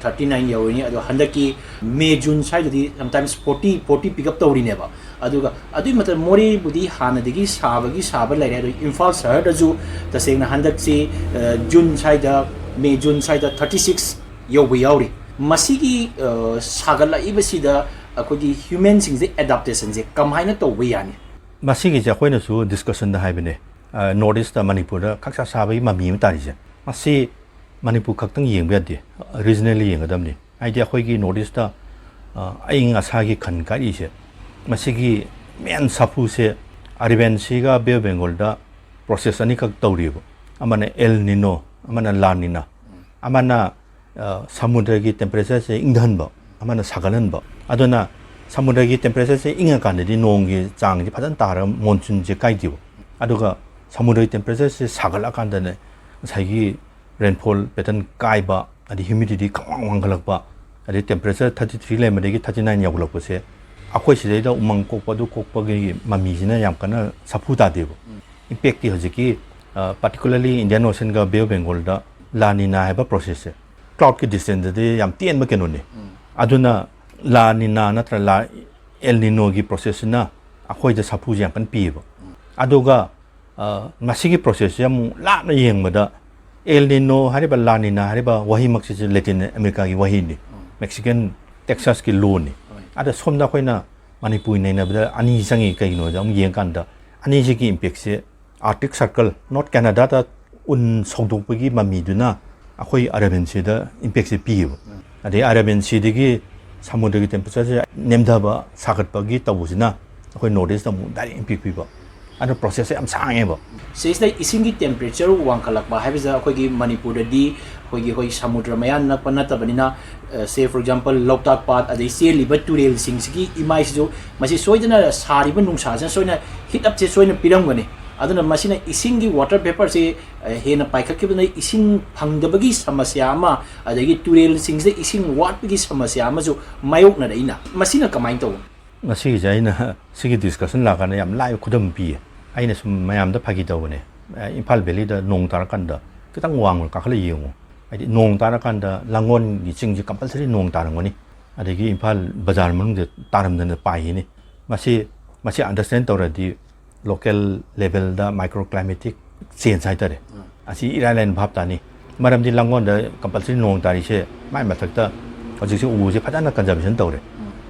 thirty nine ꯌꯧꯔꯤꯅꯤ, ꯑꯗꯣ ꯍꯟꯗꯛꯀꯤ ꯃꯦ ꯖꯨꯟ ꯁ꯭ꯋꯥꯏꯗꯗꯤ sometimes forty forty pick up ꯇꯧꯔꯤꯅꯦꯕ꯫ ꯑꯗꯨꯒ ꯑꯗꯨꯒꯤ ꯃꯇꯝ ꯃꯣꯔꯦꯕꯨꯗꯤ ꯍꯥꯟꯅꯗꯒꯤ ꯁꯥꯕꯒꯤ ꯁꯥꯕ ꯂꯩꯔꯦ, ꯑꯗꯣ ꯏꯝꯐꯥꯜ ꯁꯍꯔꯗꯁꯨ ꯇꯁꯦꯡꯅ ꯍꯟꯗꯛꯁꯤ ꯑ, ꯖꯨꯟ ꯁ꯭ꯋꯥꯏꯗ, ꯃꯦ ꯖꯨꯟ ꯁ꯭ꯋꯥꯏꯗ thirty six ꯌꯧꯕ ꯌꯥꯎꯔꯤ꯫ ꯃꯁꯤꯒꯤ ꯑ, ꯁꯥꯒꯠꯂꯛꯏꯕꯁꯤꯗ ꯑꯩꯈꯣꯏꯒꯤ ꯍ꯭ꯌꯨꯃꯦꯟꯁꯤꯡꯁꯦ ꯑꯦꯗꯥꯞꯇꯦꯁꯟꯁꯦ ꯀꯃꯥꯏꯅ ꯇꯧꯕ ꯌꯥꯅꯤ? ꯃꯁꯤꯒꯤꯁꯦ ꯑꯩꯈꯣꯏꯅꯁꯨ ꯗꯤꯁꯀꯁꯟꯗ ꯍꯥꯏꯕꯅꯦ꯫ ꯅꯣꯔꯠ ꯏꯁꯇ ꯃꯅꯤꯄꯨꯔꯗ ꯈꯪꯁꯥ ꯁꯥꯕꯒꯤ ꯃꯃꯤ ꯑꯃ ꯇꯥꯔꯤꯁꯦ, ꯃꯁꯤ ꯃꯅꯤꯄꯨꯔ ꯈꯛꯇꯪ ꯌꯦꯡꯕ ꯌꯥꯗꯦ, ꯔꯤꯖꯅꯦꯜꯂꯤ ꯌꯦꯡꯒꯗꯕꯅꯤ꯫ ꯍꯥꯏꯗꯤ ꯑꯩꯈꯣꯏꯒꯤ ꯅꯣꯔꯠ ꯏꯁꯇ ꯑ, ꯑꯏꯪ ꯑꯁꯥꯒꯤ ꯈꯟ ꯀꯥꯏꯔꯤꯁꯦ, ꯃꯁꯤꯒꯤ ꯃꯦꯟ ꯁꯥꯐꯨꯁꯦ ꯑꯔꯦꯕꯤꯌꯟ ꯁꯤꯒ ꯕꯦ ꯑꯣꯐ ꯕꯦꯡꯒꯣꯜꯗ ꯄ꯭ꯔꯣꯁꯦꯁ ꯑꯅꯤꯈꯛ ꯇꯧꯔꯤꯕ꯫ ꯑꯃꯅ ꯑꯦꯜ ꯅꯤꯅꯣ, ꯑꯃꯅ ꯂꯥ ꯅꯤꯅꯥ꯫ ꯑꯃꯅ ꯑ, ꯁꯃꯨꯗ꯭ꯔꯒꯤ ꯇꯦꯝꯄꯔꯦꯆꯔꯁꯦ ꯏꯪꯊꯍꯟꯕ, ꯑꯃꯅ ꯁꯥꯒꯠꯍꯟꯕ꯫ ꯑꯗꯨꯅ ꯁꯃꯨꯗ꯭ꯔꯒꯤ ꯇꯦꯝꯄꯔꯦꯆꯔꯁꯦ ꯏꯪꯉꯀꯥꯟꯗꯗꯤ ꯅꯣꯡꯒꯤ ꯆꯥꯡꯁꯦ ꯐꯖꯅ ꯇꯥꯔꯒ ꯃꯣꯟꯁꯨꯟꯁꯦ ꯀꯥꯏꯗꯦꯕ꯫ ꯑꯗꯨꯒ ꯁꯃꯨꯗ꯭ꯔꯒꯤ ꯇꯦꯝꯄꯔꯦꯆꯔꯁꯦ ꯁꯥꯒꯠꯂꯀꯥꯟꯗꯅꯦ ꯉꯁꯥꯏꯒꯤ ꯔꯦꯟꯐꯣꯜ ꯄꯦꯇꯔꯟ ꯀꯥꯏꯕ, ꯑꯗꯩ ꯍ꯭ꯌꯨꯃꯤꯗꯤꯇꯤ ꯈꯪꯋꯥꯡ ꯋꯥꯡꯈꯠꯂꯛꯄ, ꯑꯗꯩ temperature thirty three ꯂꯩꯔꯝꯕꯗꯒꯤ thirty nine ꯌꯧꯒꯠꯂꯛꯄꯁꯦ ꯑꯩꯈꯣꯏ ꯁꯤꯗꯩꯗ ꯎꯃꯪ ꯀꯣꯛꯄ ꯑꯗꯨ ꯀꯣꯛꯄꯒꯤ ꯃꯃꯤꯁꯤꯅ ꯌꯥꯝ ꯀꯟꯅ ꯁꯥꯐꯨ ꯇꯥꯗꯦꯕ꯫ ꯏꯝꯄꯦꯛꯇꯤ ꯍꯧꯖꯤꯛꯀꯤ, ꯑ, particularly Indian Oceanꯒ Bay of Bengalꯗ ꯂꯥ ꯅꯤꯅꯥ ꯍꯥꯏꯕ ꯄ꯭ꯔꯣꯁꯦꯁꯁꯦ ꯀ꯭ꯂꯥꯎꯗꯀꯤ ꯗꯤꯁꯇꯦꯟꯁꯇꯗꯤ ꯌꯥꯝ ꯇꯦꯟꯕ ꯀꯩꯅꯣꯅꯤ꯫ ꯑꯗꯨꯅ ꯂꯥ ꯅꯤꯅꯥ ꯅꯠꯇ꯭ꯔ ꯂꯥ ꯑꯦꯜ ꯅꯤꯅꯣꯒꯤ ꯄ꯭ꯔꯣꯁꯦꯁꯁꯤꯅ ꯑꯩꯈꯣꯏꯗ ꯁꯥꯐꯨꯁꯦ ꯌꯥꯝ ꯀꯟꯅ ꯄꯤꯌꯦꯕ꯫ ꯑꯗꯨꯒ, ꯑ, ꯃꯁꯤꯒꯤ ꯄ꯭ꯔꯣꯁꯦꯁꯁꯦ ꯑꯃꯨꯛ ꯂꯥꯞꯅ ꯌꯦꯡꯕꯗ ꯑꯦꯜ ꯅꯤꯅꯣ ꯍꯥꯏꯔꯤꯕ, ꯂꯥ ꯅꯤꯅꯥ ꯍꯥꯏꯔꯤꯕ ꯋꯥꯍꯩꯃꯛꯁꯤꯁꯨ ꯂꯦꯇꯤꯟ ꯑꯃꯦꯔꯤꯀꯥꯒꯤ ꯋꯥꯍꯩꯅꯤ꯫ ꯃꯦꯛꯁꯤꯀꯟ ꯇꯦꯛꯁꯥꯁꯀꯤ ꯂꯣꯅꯤ꯫ ꯑꯗ ꯁꯣꯝꯗ ꯑꯩꯈꯣꯏꯅ ꯃꯅꯤꯄꯨꯔ ꯅꯩꯅꯕꯗ ꯑꯅꯤ ꯆꯪꯉꯤ꯫ ꯀꯩꯒꯤꯅꯣꯗ ꯑꯃꯨꯛ ꯌꯦꯡꯀꯥꯟꯗ ꯑꯅꯤꯁꯤꯒꯤ ꯏꯝꯄꯦꯛꯁꯦ Arctic Circle, North Canadaꯗ ꯎꯟ ꯁꯧꯗꯣꯛꯄꯒꯤ ꯃꯃꯤꯗꯨꯅ ꯑꯩꯈꯣꯏ ꯑꯔꯦꯕꯤꯌꯟ ꯁꯤꯗ ꯏꯝꯄꯦꯛꯁꯦ ꯄꯤꯌꯦꯕ꯫ ꯑꯗꯩ ꯑꯔꯦꯕꯤꯌꯟ ꯁꯤꯗꯒꯤ ꯁꯃꯨꯗ꯭ꯔꯒꯤ ꯇꯦꯝꯄꯔꯦꯆꯔꯁꯦ ꯅꯦꯝꯊꯕ, ꯁꯥꯒꯠꯄꯒꯤ ꯇꯧꯕꯁꯤꯅ ꯑꯩꯈꯣꯏ ꯅꯣꯔꯠ ꯏꯁꯇ ꯑꯃꯨꯛ ꯗꯥꯏꯔꯦꯛ ꯏꯝꯄꯦꯛ ꯄꯤꯕ꯫ ꯑꯗꯨ ꯄ꯭ꯔꯣꯁꯦꯁꯁꯦ ꯌꯥꯝ ꯁꯥꯡꯉꯦꯕ꯫ ꯁꯤꯁꯤꯗ ꯏꯁꯤꯡꯒꯤ ꯇꯦꯝꯄꯔꯦꯆꯔ ꯋꯥꯡꯈꯠꯂꯛꯄ ꯍꯥꯏꯕꯁꯤꯗ ꯑꯩꯈꯣꯏꯒꯤ ꯃꯅꯤꯄꯨꯔꯗꯗꯤ ꯑꯩꯈꯣꯏꯒꯤ, ꯑꯩꯈꯣꯏ ꯁꯃꯨꯗ꯭ꯔ ꯃꯌꯥ ꯅꯛꯄ ꯅꯠꯇꯕꯅꯤꯅ, say for example, ꯂꯣꯛꯇꯥꯛ ꯄꯥꯠ ꯑꯗꯩ ꯆꯦꯜꯂꯤꯕ ꯇꯨꯔꯦꯜꯁꯤꯡꯁꯤꯒꯤ ꯏꯃꯥꯏꯁꯤꯁꯨ ꯃꯁꯤ ꯁꯣꯏꯗꯅ ꯁꯥꯔꯤꯕ ꯅꯨꯡꯁꯥꯁꯤꯅ ꯁꯣꯏꯅ ꯍꯤꯠ ꯑꯞꯁꯦ ꯁꯣꯏꯅ ꯄꯤꯔꯝꯒꯅꯤ꯫ ꯑꯗꯨꯅ ꯃꯁꯤꯅ ꯏꯁꯤꯡꯒꯤ ꯋꯥꯇꯔ ꯚꯦꯄꯔꯁꯦ ꯍꯦꯟꯅ ꯄꯥꯏꯈꯠꯈꯤꯕꯅ ꯏꯁꯤꯡ ꯐꯪꯗꯕꯒꯤ ꯁꯃꯁ꯭ꯌꯥ ꯑꯃ, ꯑꯗꯒꯤ ꯇꯨꯔꯦꯜꯁꯤꯡꯁꯤꯗ ꯏꯁꯤꯡ ꯋꯥꯠꯄꯒꯤ ꯁꯃꯁ꯭ꯌꯥ ꯑꯃꯁꯨ ꯃꯥꯌꯣꯛꯅꯔꯛꯏꯅ꯫ ꯃꯁꯤꯅ ꯀꯃꯥꯏꯅ ꯇꯧꯕꯅꯣ? ꯃꯁꯤꯒꯤꯁꯦ ꯑꯩꯅ ꯁꯤꯒꯤ ꯗꯤꯁꯀꯁꯟ ꯂꯥꯛꯀꯥꯟꯗ ꯌꯥꯝ ꯂꯥꯏꯕ ꯈꯨꯗꯝ ꯄꯤꯌꯦ꯫ ꯑꯩꯅ ꯁꯨꯝ ꯃꯌꯥꯝꯗ ꯐꯥꯒꯤ ꯇꯧꯕꯅꯦ, ꯏꯝꯐꯥꯜ ꯚꯦꯂꯤꯗ ꯅꯣꯡ ꯇꯥꯔꯀꯥꯟꯗ ꯈꯤꯇꯪ ꯋꯥꯡꯃ ꯀꯥꯈꯠꯂ ꯌꯦꯡꯉꯨ꯫ ꯍꯥꯏꯗꯤ ꯅꯣꯡ ꯇꯥꯔꯀꯥꯟꯗ ꯂꯥꯡꯒꯣꯜꯒꯤ ꯆꯤꯡꯁꯦ ꯀꯝꯄꯜꯁꯔꯤ ꯅꯣꯡ ꯇꯥꯔꯝꯒꯅꯤ꯫ ꯑꯗꯒꯤ ꯏꯝꯐꯥꯜ ꯕꯖꯥꯔ ꯃꯅꯨꯡꯗ ꯇꯥꯔꯝꯗꯅ ꯄꯥꯏꯈꯤꯅꯤ꯫ ꯃꯁꯤ, ꯃꯁꯤ ꯑꯟꯗꯔꯁꯇꯦꯟ ꯇꯧꯔꯗꯤ ꯂꯣꯀꯦꯜ ꯂꯦꯚꯦꯜꯗ ꯃꯥꯏꯀ꯭ꯔꯣ ꯀ꯭ꯂꯥꯏꯃꯦꯇꯤꯛ ꯆꯦꯟꯖ ꯍꯥꯏꯇꯥꯔꯦ, ꯑꯁꯤ ꯏꯔꯥꯏ ꯂꯥꯏꯅ ꯚꯥꯞ ꯇꯥꯅꯤ꯫ ꯃꯔꯝꯗꯤ ꯂꯥꯡꯒꯣꯜꯗ ꯀꯝꯄꯜꯁꯔꯤ ꯅꯣꯡ ꯇꯥꯔꯤꯁꯦ ꯃꯥꯏ ꯃꯊꯛꯇ ꯍꯧꯖꯤꯛꯁꯦ ꯎꯁꯦ ꯐꯖꯅ ꯀꯟꯖꯔꯕꯦꯁꯟ ꯇꯧꯔꯦ,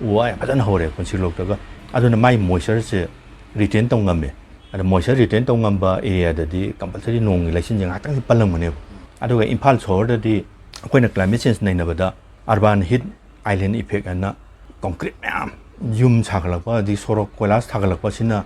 ꯎ ꯋꯥ ꯌꯥꯝ ꯐꯖꯅ ꯍꯧꯔꯦ ꯄꯨꯟꯁꯤ ꯂꯣꯛꯇꯒ꯫ ꯑꯗꯨꯅ ꯃꯥꯏ ꯃꯣꯏꯆꯔꯁꯦ ꯔꯤꯇꯦꯟ ꯇꯧ ꯉꯝꯃꯦ꯫ ꯑꯗ ꯃꯣꯏꯆꯔ ꯔꯤꯇꯦꯟ ꯇꯧ ꯉꯝꯕ ꯑꯦꯔꯤꯌꯥꯗꯗꯤ ꯀꯝꯄꯜꯁꯔꯤ ꯅꯣꯡꯒꯤ ꯂꯩꯆꯤꯟꯁꯦ ꯉꯥꯏꯍꯥꯛꯇꯪꯗꯤ ꯄꯜꯂꯝꯒꯅꯦꯕ꯫ ꯑꯗꯨꯒ ꯏꯝꯐꯥꯜ ꯁꯣꯍꯣꯔꯗꯗꯤ ꯑꯩꯈꯣꯏꯅ ꯀ꯭ꯂꯥꯏꯃꯦꯠ ꯆꯦꯟꯖ ꯅꯩꯅꯕꯗ ꯑꯔꯕꯥꯟ ꯍꯤꯠ ꯑꯥꯏꯂꯦꯟ ꯏꯐꯦꯛ ꯍꯥꯏꯅ ꯀꯣꯟꯀ꯭ꯔꯤꯠ ꯃꯌꯥꯝ, ꯌꯨꯝ ꯁꯥꯒꯠꯂꯛꯄ ꯑꯗꯒꯤ ꯁꯣꯔꯣꯛ ꯀꯣꯏꯂꯥꯁ ꯊꯥꯒꯠꯂꯛꯄꯁꯤꯅ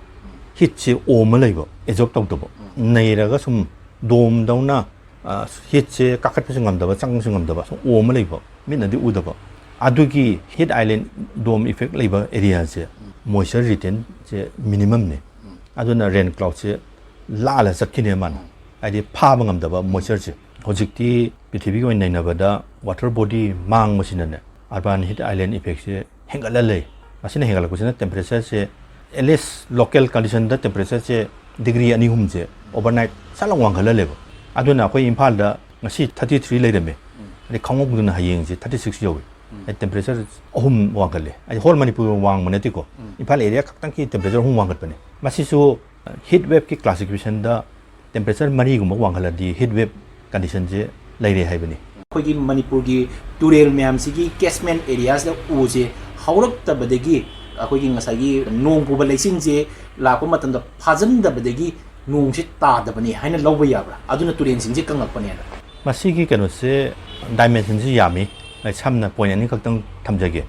ꯍꯤꯠꯁꯦ ꯑꯣꯝꯃ ꯂꯩꯕ, ꯑꯦꯕꯖꯣꯔꯕ ꯇꯧꯗꯕ, ꯅꯩꯔꯒ ꯁꯨꯝ ꯗꯣꯝꯗꯧꯅ, ꯑ, ꯍꯤꯠꯁꯦ ꯀꯥꯈꯠꯄꯁꯨ ꯉꯝꯗꯕ, ꯆꯪꯕꯁꯨ ꯉꯝꯗꯕ, ꯁꯨꯝ ꯑꯣꯝꯃ ꯂꯩꯕ, ꯃꯤꯠꯅꯗꯤ ꯎꯗꯕ꯫ ꯑꯗꯨꯒꯤ ꯍꯤꯠ ꯑꯥꯏꯂꯦꯟ ꯗꯣꯝ ꯏꯐꯦꯛ ꯂꯩꯕ ꯑꯦꯔꯤꯌꯥꯁꯦ ꯃꯣꯏꯆꯔ ꯔꯤꯇꯦꯟꯁꯦ ꯃꯤꯅꯤꯃꯝꯅꯦ꯫ ꯑꯗꯨꯅ ꯔꯦꯟ ꯀ꯭ꯂꯥꯎꯗꯁꯦ ꯂꯥꯜꯂ ꯆꯠꯈꯤꯅꯦ ꯃꯥꯅ, ꯍꯥꯏꯗꯤ ꯐꯥꯕ ꯉꯝꯗꯕ ꯃꯣꯏꯆꯔꯁꯦ꯫ ꯍꯧꯖꯤꯛꯇꯤ ꯄ꯭ꯔꯤꯊꯤꯕꯤꯒꯤ ꯑꯣꯏꯅ ꯅꯩꯅꯕꯗ ꯋꯥꯇꯔ ꯕꯣꯗꯤ ꯃꯥꯡꯕꯁꯤꯅꯅꯦ ꯑꯔꯕꯥꯟ ꯍꯤꯠ ꯑꯥꯏꯂꯦꯟ ꯏꯐꯦꯛꯁꯦ ꯍꯦꯟꯒꯠꯂ ꯂꯩ꯫ ꯃꯁꯤꯅ ꯍꯦꯟꯒꯠꯂꯛꯄꯁꯤꯅ ꯇꯦꯝꯄꯔꯦꯆꯔꯁꯦ, ꯑꯦꯠ ꯂꯤꯁ ꯂꯣꯀꯦꯜ ꯀꯟꯗꯤꯁꯟꯗ ꯇꯦꯝꯄꯔꯦꯆꯔꯁꯦ ꯗꯤꯒ꯭ꯔꯤ ꯑꯅꯤ ꯑꯍꯨꯝꯁꯦ ꯑꯣꯚꯔꯅꯥꯏꯠ ꯁꯠ ꯂꯥꯎ ꯋꯥꯡꯈꯠꯍꯜꯂꯦꯕ꯫ ꯑꯗꯨꯅ ꯑꯩꯈꯣꯏ ꯏꯝꯐꯥꯜꯗ ꯉꯁꯤ ꯊꯥꯔꯇꯤ ꯊ꯭ꯔꯤ ꯂꯩꯔꯝꯃꯦ, ꯑꯗꯩ ꯈꯪꯍꯧꯗꯅ ꯍꯌꯦꯡꯁꯦ ꯊꯥꯔꯇꯤ ꯁꯤꯛꯁ ꯌꯧꯏ꯫ ꯍꯥꯏꯗꯤ ꯇꯦꯝꯄꯔꯦꯆꯔ ꯑꯍꯨꯝ ꯋꯥꯡꯈꯠꯂꯦ꯫ ꯍꯥꯏꯗꯤ ꯍꯣꯜ ꯃꯅꯤꯄꯨꯔ ꯋꯥꯡꯕ ꯅꯠꯇꯦꯀꯣ, ꯏꯝꯐꯥꯜ ꯑꯦꯔꯤꯌꯥ ꯈꯛꯇꯪꯒꯤ ꯇꯦꯝꯄꯔꯦꯆꯔ ꯑꯍꯨꯝ ꯋꯥꯡꯈꯠꯄꯅꯦ꯫ ꯃꯁꯤꯁꯨ ꯍꯤꯠ ꯋꯦꯞꯀꯤ ꯀ꯭ꯂꯥꯁꯤꯐꯤꯀꯦꯁꯟꯗ ꯇꯦꯝꯄꯔꯦꯆꯔ ꯃꯔꯤꯒꯨꯝꯕ ꯋꯥꯡꯈꯠꯂꯗꯤ ꯍꯤꯠ ꯋꯦꯞ ꯀꯟꯗꯤꯁꯟꯁꯦ ꯂꯩꯔꯦ ꯍꯥꯏꯕꯅꯤ꯫ ꯑꯩꯈꯣꯏꯒꯤ ꯃꯅꯤꯄꯨꯔꯒꯤ ꯇꯨꯔꯦꯜ ꯃꯌꯥꯝꯁꯤꯒꯤ ꯀꯦꯁꯃꯦꯟ ꯑꯦꯔꯤꯌꯥꯁꯤꯗ ꯎꯁꯦ ꯍꯧꯔꯛꯇꯕꯗꯒꯤ ꯑꯩꯈꯣꯏꯒꯤ ꯉꯁꯥꯏꯒꯤ ꯅꯣꯡ ꯄꯨꯕ ꯂꯩꯆꯤꯟꯁꯦ ꯂꯥꯛꯄ ꯃꯇꯝꯗ ꯐꯥꯖꯤꯟꯗꯕꯗꯒꯤ ꯅꯣꯡꯁꯦ ꯇꯥꯗꯕꯅꯤ ꯍꯥꯏꯅ ꯂꯧꯕ ꯌꯥꯕ꯭ꯔꯥ? ꯑꯗꯨꯅ ꯇꯨꯔꯦꯜꯁꯤꯡꯁꯦ ꯀꯪꯉꯛꯄꯅꯦꯅ꯫ ꯃꯁꯤꯒꯤ ꯀꯩꯅꯣꯁꯦ, ꯗꯥꯏꯃꯦꯟꯁꯟꯁꯤ ꯌꯥꯝꯃꯤ꯫ ꯑꯩ ꯁꯝꯅ ꯄꯣꯏꯟ ꯑꯅꯤꯈꯛꯇꯪ ꯊꯝꯖꯒꯦ꯫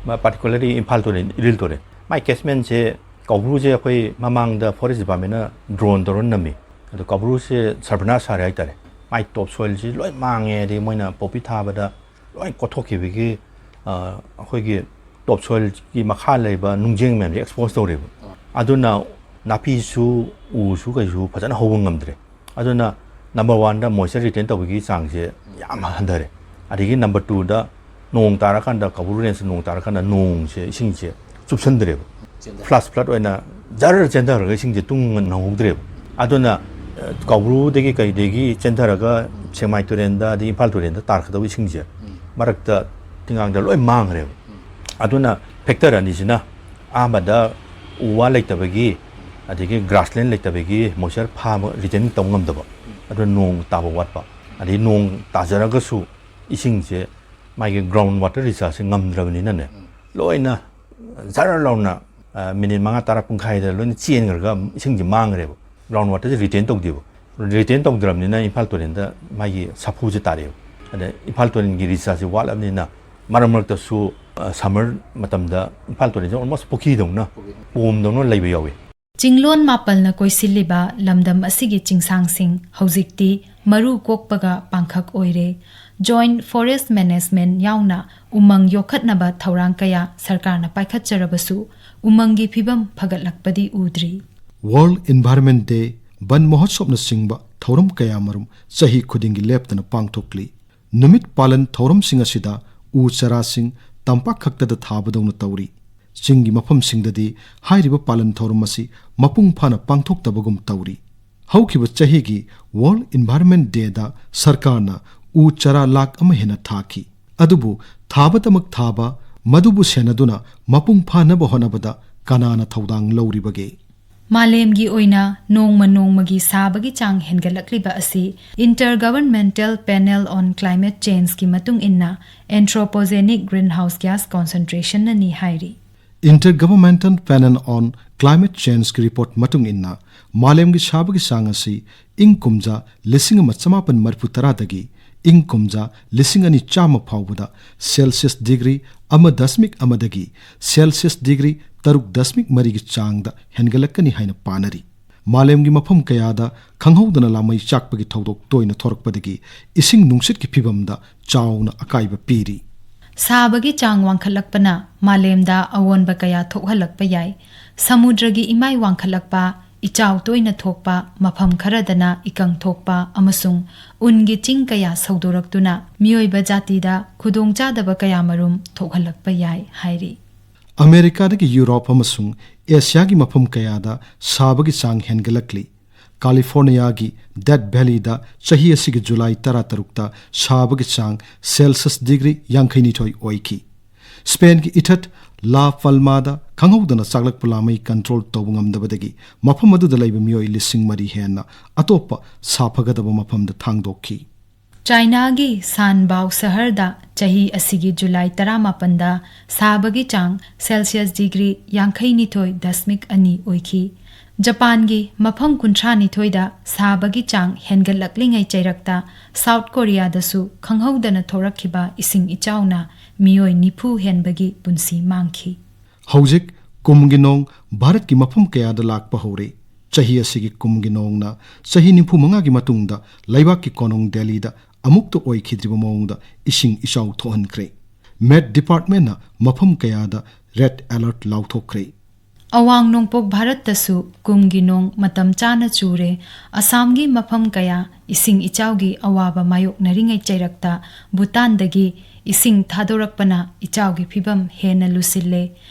ꯃꯥ ꯄꯥꯔꯇꯤꯀꯨꯂꯔꯂꯤ ꯏꯝꯐꯥꯜ ꯇꯨꯔꯦꯜ, ꯏꯔꯤꯜ ꯇꯨꯔꯦꯜ, ꯃꯥꯏ ꯀꯦꯁꯃꯦꯟꯁꯦ ꯀꯧꯕ꯭ꯔꯨꯁꯦ ꯑꯩꯈꯣꯏ ꯃꯃꯥꯡꯗ ꯐꯣꯔꯦꯁ ꯗꯤꯄꯥꯔꯠꯃꯦꯟꯅ ꯗ꯭ꯔꯣꯟ ꯇꯧꯔ ꯅꯝꯃꯤ꯫ ꯑꯗꯣ ꯀꯧꯕ꯭ꯔꯨꯁꯦ ꯁꯔꯕꯅꯥꯁ ꯁꯥꯔꯦ ꯍꯥꯏꯇꯥꯔꯦ꯫ ꯃꯥꯏ ꯇꯣꯞ ꯁꯣꯏꯜꯁꯤ ꯂꯣꯏ ꯃꯥꯡꯉꯦ, ꯑꯗꯩ ꯃꯣꯏꯅ ꯄꯣꯄꯤ ꯊꯥꯕꯗ ꯂꯣꯏ ꯀꯣꯠꯊꯣꯛꯈꯤꯕꯒꯤ, ꯑ, ꯑꯩꯈꯣꯏꯒꯤ ꯇꯣꯞ ꯁꯣꯏꯜꯒꯤ ꯃꯈꯥ ꯂꯩꯕ ꯅꯨꯡꯖꯦꯡ ꯃꯌꯥꯝꯁꯦ ꯑꯦꯛꯁꯄꯣꯖ ꯇꯧꯔꯦꯕ꯫ ꯑꯗꯨꯅ ꯅꯥꯄꯤꯁꯨ, ꯎꯁꯨ ꯀꯩꯁꯨ ꯐꯖꯅ ꯍꯧꯕ ꯉꯝꯗ꯭ꯔꯦ꯫ ꯑꯗꯨꯅ ꯅꯝꯕꯔ ꯋꯥꯟꯗ ꯃꯣꯏꯆꯔ ꯔꯤꯇꯦꯟ ꯇꯧꯕꯒꯤ ꯆꯥꯡꯁꯦ ꯌꯥꯝ ꯍꯟꯊꯔꯦ꯫ ꯑꯗꯒꯤ ꯅꯝꯕꯔ ꯇꯨꯗ ꯅꯣꯡ ꯇꯥꯔꯀꯥꯟꯗ, ꯀꯧꯕ꯭ꯔꯨ ꯔꯦꯟꯖ ꯅꯣꯡ ꯇꯥꯔꯀꯥꯟꯗ ꯅꯣꯡꯁꯦ, ꯏꯁꯤꯡꯁꯦ ꯆꯨꯞꯁꯟꯗ꯭ꯔꯦꯕ꯫ ꯆꯦꯟꯊꯔꯦ꯫ ꯐ꯭ꯂꯥꯁ ꯐ꯭ꯂꯠ ꯑꯣꯏꯅ ꯖꯔ ꯆꯦꯟꯊꯔꯒ ꯏꯁꯤꯡꯁꯦ ꯇꯨꯡ ꯅꯪꯍꯧꯗ꯭ꯔꯦꯕ꯫ ꯑꯗꯨꯅ, ꯑ, ꯀꯧꯕ꯭ꯔꯨꯗꯒꯤ ꯀꯩꯗꯒꯤ ꯆꯦꯟꯊꯔꯒ ꯁꯦꯛꯃꯥꯏ ꯇꯨꯔꯦꯟꯗ, ꯑꯗꯩ ꯏꯝꯐꯥꯜ ꯇꯨꯔꯦꯟꯗ ꯇꯥꯔꯛꯀꯗꯧꯕ ꯏꯁꯤꯡꯁꯦ ꯎꯝ꯫ ꯃꯔꯛꯇ ꯇꯤꯡꯉꯥꯡꯗ ꯂꯣꯏ ꯃꯥꯡꯈ꯭ꯔꯦꯕ꯫ ꯎꯝ꯫ ꯑꯗꯨꯅ ꯐꯦꯛꯇꯔ ꯑꯅꯤꯁꯤꯅ, ꯑꯍꯥꯟꯕꯗ ꯎ ꯋꯥ ꯂꯩꯇꯕꯒꯤ, ꯑꯗꯒꯤ ꯒ꯭ꯔꯥꯁꯂꯦꯟ ꯂꯩꯇꯕꯒꯤ ꯃꯣꯏꯆꯔ ꯐꯥꯕ, ꯔꯤꯇꯦꯟ ꯇꯧꯕ ꯉꯝꯗꯕ꯫ ꯎꯝ꯫ ꯑꯗꯨꯅ ꯅꯣꯡ ꯇꯥꯕ ꯋꯥꯠꯄ꯫ ꯑꯗꯩ ꯅꯣꯡ ꯇꯥꯖꯔꯒꯁꯨ ꯏꯁꯤꯡꯁꯦ ꯃꯥꯒꯤ ꯒ꯭ꯔꯥꯎꯟ ꯋꯥꯇꯔ ꯔꯤꯆꯥꯔꯖꯁꯦ ꯉꯝꯗ꯭ꯔꯕꯅꯤꯅꯅꯦ, ꯎꯝ꯫ ꯂꯣꯏꯅ ꯖꯔ ꯂꯥꯎꯅ, ꯑ, ꯃꯤꯅꯤꯠ ꯃꯉꯥ, ꯇꯔꯥ, ꯄꯨꯡꯈꯥꯏꯗ ꯂꯣꯏꯅ ꯆꯦꯟꯈ꯭ꯔꯒ ꯏꯁꯤꯡꯁꯦ ꯃꯥꯡꯈ꯭ꯔꯦꯕ꯫ ꯒ꯭ꯔꯥꯎꯟ ꯋꯥꯇꯔꯁꯦ ꯔꯤꯇꯦꯟ ꯇꯧꯗꯦꯕ꯫ ꯔꯤꯇꯦꯟ ꯇꯧꯗ꯭ꯔꯕꯅꯤꯅ ꯏꯝꯐꯥꯜ ꯇꯨꯔꯦꯟꯗ ꯃꯥꯒꯤ ꯁꯥꯐꯨꯁꯦ ꯇꯥꯔꯛꯑꯦꯕ꯫ ꯑꯗ ꯏꯝꯐꯥꯜ ꯇꯨꯔꯦꯟꯒꯤ ꯔꯤꯆꯥꯔꯖꯁꯦ ꯋꯥꯠꯂꯕꯅꯤꯅ ꯃꯔꯛ ꯃꯔꯛꯇꯁꯨ, ꯑ, ꯁꯝꯃꯔ ꯃꯇꯝꯗ ꯏꯝꯐꯥꯜ ꯇꯨꯔꯦꯟꯁꯦ ꯑꯣꯜꯃꯣꯁ ꯄꯨꯈ꯭ꯔꯤꯗꯧꯅ ꯄꯨꯈ꯭ꯔꯤꯗꯧꯅ꯫ ꯄꯣꯝꯗꯧꯅ ꯂꯩꯕ ꯌꯥꯎꯏ꯫ ꯆꯤꯡꯂꯣꯟ ꯃꯥꯄꯜꯅ ꯀꯣꯏꯁꯤꯜꯂꯤꯕ ꯂꯝꯗꯝ ꯑꯁꯤꯒꯤ ꯆꯤꯡꯁꯥꯡꯁꯤꯡ ꯍꯧꯖꯤꯛꯇꯤ ꯃꯔꯨ ꯀꯣꯛꯄꯒ ꯄꯥꯡꯈꯛ ꯑꯣꯏꯔꯦ꯫ ꯖꯣꯏꯟꯠ ꯐꯣꯔꯦꯁ꯭ꯠ ꯃꯦꯅꯦꯖꯃꯦꯟꯠ ꯌꯥꯎꯅ ꯎꯃꯪ ꯌꯣꯛꯈꯠꯅꯕ ꯊꯧꯔꯥꯡ ꯀꯌꯥ ꯁꯔꯀꯥꯔꯅ ꯄꯥꯏꯈꯠꯆꯔꯕꯁꯨ ꯎꯃꯪꯒꯤ ꯐꯤꯕꯝ ꯐꯒꯠꯂꯛꯄꯗꯤ ꯎꯗ꯭ꯔꯤ꯫ ꯋꯥꯔꯜꯗ ꯏꯟꯚꯥꯏꯔꯟꯃꯦꯟꯠ ꯗꯦ, ꯕꯟ ꯃꯍꯣꯠꯁꯣꯞꯅꯆꯤꯡꯕ ꯊꯧꯔꯝ ꯀꯌꯥꯃꯔꯨꯝ ꯆꯍꯤ ꯈꯨꯗꯤꯡꯒꯤ ꯂꯦꯞꯇꯅ ꯄꯥꯡꯊꯣꯛꯂꯤ꯫ ꯅꯨꯃꯤꯠ ꯄꯥꯂꯟ ꯊꯧꯔꯝꯁꯤꯡ ꯑꯁꯤꯗ ꯎ ꯆꯥꯔꯥꯁꯤꯡ ꯇꯝꯄꯥꯛ ꯈꯛꯇꯗ ꯊꯥꯕꯗꯧꯅ ꯇꯧꯔꯤ꯫ ꯆꯤꯡꯒꯤ ꯃꯐꯝꯁꯤꯡꯗꯗꯤ ꯍꯥꯏꯔꯤꯕ ꯄꯥꯂꯟ ꯊꯧꯔꯝ ꯑꯁꯤ ꯃꯄꯨꯡ ꯐꯥꯅ ꯄꯥꯡꯊꯣꯛꯇꯕꯒꯨꯝ ꯇꯧꯔꯤ꯫ ꯍꯧꯈꯤꯕ ꯆꯍꯤꯒꯤ ꯋꯥꯔꯜꯗ ꯏꯟꯚꯥꯏꯔꯟꯃꯦꯟꯠ ꯗꯦꯗ ꯁꯔꯀꯥꯔꯅ ꯎ ꯆꯥꯔꯥ ꯂꯥꯈ ꯑꯃ ꯍꯦꯟꯅ ꯊꯥꯈꯤ꯫ ꯑꯗꯨꯕꯨ ꯊꯥꯕꯗꯃꯛ ꯊꯥꯕ, ꯃꯗꯨꯕꯨ ꯁꯦꯟꯅꯗꯨꯅ ꯃꯄꯨꯡ ꯐꯥꯅꯕ ꯍꯣꯠꯅꯕꯗ ꯀꯅꯥꯅ ꯊꯧꯗꯥꯡ ꯂꯧꯔꯤꯕꯒꯦ? ꯃꯥꯂꯦꯝꯒꯤ ꯑꯣꯏꯅ ꯅꯣꯡꯃ ꯅꯣꯡꯃꯒꯤ ꯁꯥꯕꯒꯤ ꯆꯥꯡ ꯍꯦꯟꯒꯠꯂꯛꯂꯤꯕ ꯑꯁꯤ Intergovernmental Panel on Climate Changeꯀꯤ ꯃꯇꯨꯡ ꯏꯟꯅ anthropogenic greenhouse gas concentrationꯅꯅꯤ ꯍꯥꯏꯔꯤ꯫ Intergovernmental Panel on Climate Changeꯀꯤ ꯔꯤꯄꯣꯔꯠ ꯃꯇꯨꯡ ꯏꯟꯅ, ꯃꯥꯂꯦꯝꯒꯤ ꯁꯥꯕꯒꯤ ꯆꯥꯡ ꯑꯁꯤ ꯏꯪ ꯀꯨꯝꯖꯥ ꯂꯤꯁꯤꯡ ꯑꯃ ꯆꯃꯥꯄꯟ ꯃꯔꯤꯐꯨ ꯇꯔꯥꯗꯒꯤ ꯏꯪ ꯀꯨꯝꯖꯥ ꯂꯤꯁꯤꯡ ꯑꯅꯤ ꯆꯥꯝꯃ ꯐꯥꯎꯕꯗ ꯁꯦꯜꯁꯤꯌꯁ ꯗꯤꯒ꯭ꯔꯤ ꯑꯃ ꯗꯁꯃꯤꯛ ꯑꯃꯗꯒꯤ ꯁꯦꯜꯁꯤꯌꯁ ꯗꯤꯒ꯭ꯔꯤ ꯇꯔꯨꯛ ꯗꯁꯃꯤꯛ ꯃꯔꯤꯒꯤ ꯆꯥꯡꯗ ꯍꯦꯟꯒꯠꯂꯛꯀꯅꯤ ꯍꯥꯏꯅ ꯄꯥꯅꯔꯤ꯫ ꯃꯥꯂꯦꯝꯒꯤ ꯃꯐꯝ ꯀꯌꯥꯗ ꯈꯪꯍꯧꯗꯅ ꯂꯥꯃꯩ ꯆꯥꯛꯄꯒꯤ ꯊꯧꯗꯣꯛ ꯇꯣꯏꯅ ꯊꯣꯔꯛꯄꯗꯒꯤ ꯏꯁꯤꯡ ꯅꯨꯡꯁꯤꯠꯀꯤ ꯐꯤꯕꯝꯗ ꯆꯥꯎꯅ ꯑꯀꯥꯏꯕ ꯄꯤꯔꯤ꯫ ꯁꯥꯕꯒꯤ ꯆꯥꯡ ꯋꯥꯡꯈꯠꯂꯛꯄꯅ ꯃꯥꯂꯦꯝꯗ ꯑꯑꯣꯟꯕ ꯀꯌꯥ ꯊꯣꯛꯍꯜꯂꯛꯄ ꯌꯥꯏ꯫ ꯁꯃꯨꯗ꯭ꯔꯒꯤ ꯏꯃꯥꯏ ꯋꯥꯡꯈꯠꯂꯛꯄ, ꯏꯆꯥꯎ ꯇꯣꯏꯅ ꯊꯣꯛꯄ, ꯃꯐꯝ ꯈꯔꯗꯅ ꯏꯀꯪ ꯊꯣꯛꯄ ꯑꯃꯁꯨꯡ ꯎꯟꯒꯤ ꯆꯤꯡ ꯀꯌꯥ ꯁꯧꯗꯣꯔꯛꯇꯨꯅ ꯃꯤꯑꯣꯏꯕ ꯖꯥꯇꯤꯗ ꯈꯨꯗꯣꯡꯆꯥꯗꯕ ꯀꯌꯥꯃꯔꯨꯝ ꯊꯣꯛꯍꯜꯂꯛꯄ ꯌꯥꯏ ꯍꯥꯏꯔꯤ꯫ ꯑꯃꯦꯔꯤꯀꯥꯗꯒꯤ ꯌꯨꯔꯣꯞ ꯑꯃꯁꯨꯡ ꯑꯦꯁꯤꯌꯥꯒꯤ ꯃꯐꯝ ꯀꯌꯥꯗ ꯁꯥꯕꯒꯤ ꯆꯥꯡ ꯍꯦꯟꯒꯠꯂꯛꯂꯤ꯫ ꯀꯥꯂꯤꯐꯣꯔꯅꯤꯌꯥꯒꯤ ꯗꯦꯠ ꯚꯦꯂꯤꯗ ꯆꯍꯤ ꯑꯁꯤꯒꯤ ꯖꯨꯂꯥꯏ ꯇꯔꯥꯇꯔꯨꯛꯇ ꯁꯥꯕꯒꯤ ꯆꯥꯡ ꯁꯦꯜꯁꯤꯌꯁ ꯗꯤꯒ꯭ꯔꯤ ꯌꯥꯡꯈꯩꯅꯤꯊꯣꯏ ꯑꯣꯏꯈꯤ꯫ ꯁ꯭ꯄꯦꯟꯒꯤ ꯏꯊꯠ ꯂꯥ ꯄꯜꯃꯥꯗ ꯈꯪꯍꯧꯗꯅ ꯆꯥꯛꯂꯛꯄ ꯂꯥꯃꯩ ꯀꯟꯇ꯭ꯔꯣꯜ ꯇꯧꯕ ꯉꯝꯗꯕꯗꯒꯤ ꯃꯐꯝ ꯑꯗꯨꯗ ꯂꯩꯕ ꯃꯤꯑꯣꯏ ꯂꯤꯁꯤꯡ ꯃꯔꯤ ꯍꯦꯟꯅ ꯑꯇꯣꯞꯄ ꯁꯥꯐꯒꯗꯕ ꯃꯐꯝꯗ ꯊꯥꯡꯗꯣꯛꯈꯤ꯫ ꯆꯥꯏꯅꯥꯒꯤ ꯁꯥꯟꯕꯥꯎ ꯁꯍꯔꯗ ꯆꯍꯤ ꯑꯁꯤꯒꯤ ꯖꯨꯂꯥꯏ ꯇꯔꯥꯃꯥꯄꯟꯗ ꯁꯥꯕꯒꯤ ꯆꯥꯡ ꯁꯦꯜꯁꯤꯌꯁ ꯗꯤꯒ꯭ꯔꯤ ꯌꯥꯡꯈꯩꯅꯤꯊꯣꯏ ꯗꯁꯃꯤꯛ ꯑꯅꯤ ꯑꯣꯏꯈꯤ꯫ ꯖꯄꯥꯟꯒꯤ ꯃꯐꯝ ꯀꯨꯟꯊ꯭ꯔꯥꯅꯤꯊꯣꯏꯗ ꯁꯥꯕꯒꯤ ꯆꯥꯡ ꯍꯦꯟꯒꯠꯂꯛꯂꯤꯉꯩ ꯆꯩꯔꯛꯇ ꯁꯥꯎꯠ ꯀꯣꯔꯤꯌꯥꯗꯁꯨ ꯈꯪꯍꯧꯗꯅ ꯊꯣꯔꯛꯈꯤꯕ ꯏꯁꯤꯡ ꯏꯆꯥꯎꯅ ꯃꯤꯑꯣꯏ ꯅꯤꯐꯨ ꯍꯦꯟꯕꯒꯤ ꯄꯨꯟꯁꯤ ꯃꯥꯡꯈꯤ꯫ ꯍꯧꯖꯤꯛ ꯀꯨꯝꯒꯤ ꯅꯣꯡ ꯚꯥꯔꯠꯀꯤ ꯃꯐꯝ ꯀꯌꯥꯗ ꯂꯥꯛꯄ ꯍꯧꯔꯦ꯫ ꯆꯍꯤ ꯑꯁꯤꯒꯤ ꯀꯨꯝꯒꯤ ꯅꯣꯡꯅ ꯆꯍꯤ ꯅꯤꯐꯨ ꯃꯉꯥꯒꯤ ꯃꯇꯨꯡꯗ ꯂꯩꯕꯥꯛꯀꯤ ꯀꯣꯅꯨꯡ ꯗꯦꯜꯂꯤꯗ ꯑꯃꯨꯛꯇ ꯑꯣꯏꯈꯤꯗ꯭ꯔꯤꯕ ꯃꯑꯣꯡꯗ ꯏꯁꯤꯡ ꯏꯆꯥꯎ ꯊꯣꯛꯍꯟꯈ꯭ꯔꯦ꯫ ꯃꯦꯠ ꯗꯤꯄꯥꯔꯠꯃꯦꯟꯠꯅ ꯃꯐꯝ ꯀꯌꯥꯗ ꯔꯦꯗ ꯑꯦꯂꯔꯠ ꯂꯥꯎꯊꯣꯛꯈ꯭ꯔꯦ꯫ ꯑꯋꯥꯡ ꯅꯣꯡꯄꯣꯛ ꯚꯥꯔꯠꯇꯁꯨ ꯀꯨꯝꯒꯤ ꯅꯣꯡ ꯃꯇꯝ ꯆꯥꯅ ꯆꯨꯔꯦ꯫ ꯑꯁꯥꯝꯒꯤ ꯃꯐꯝ ꯀꯌꯥ ꯏꯁꯤꯡ ꯏꯆꯥꯎꯒꯤ ꯑꯋꯥꯕ ꯃꯥꯌꯣꯛꯅꯔꯤꯉꯩ ꯆꯩꯔꯛꯇ ꯚꯨꯇꯥꯟꯗꯒꯤ ꯏꯁꯤꯡ ꯊꯥꯗꯣꯔꯛꯄꯅ ꯏꯆꯥꯎꯒꯤ ꯐꯤꯕꯝ ꯍꯦꯟꯅ ꯂꯨꯁꯤꯜꯂꯦ꯫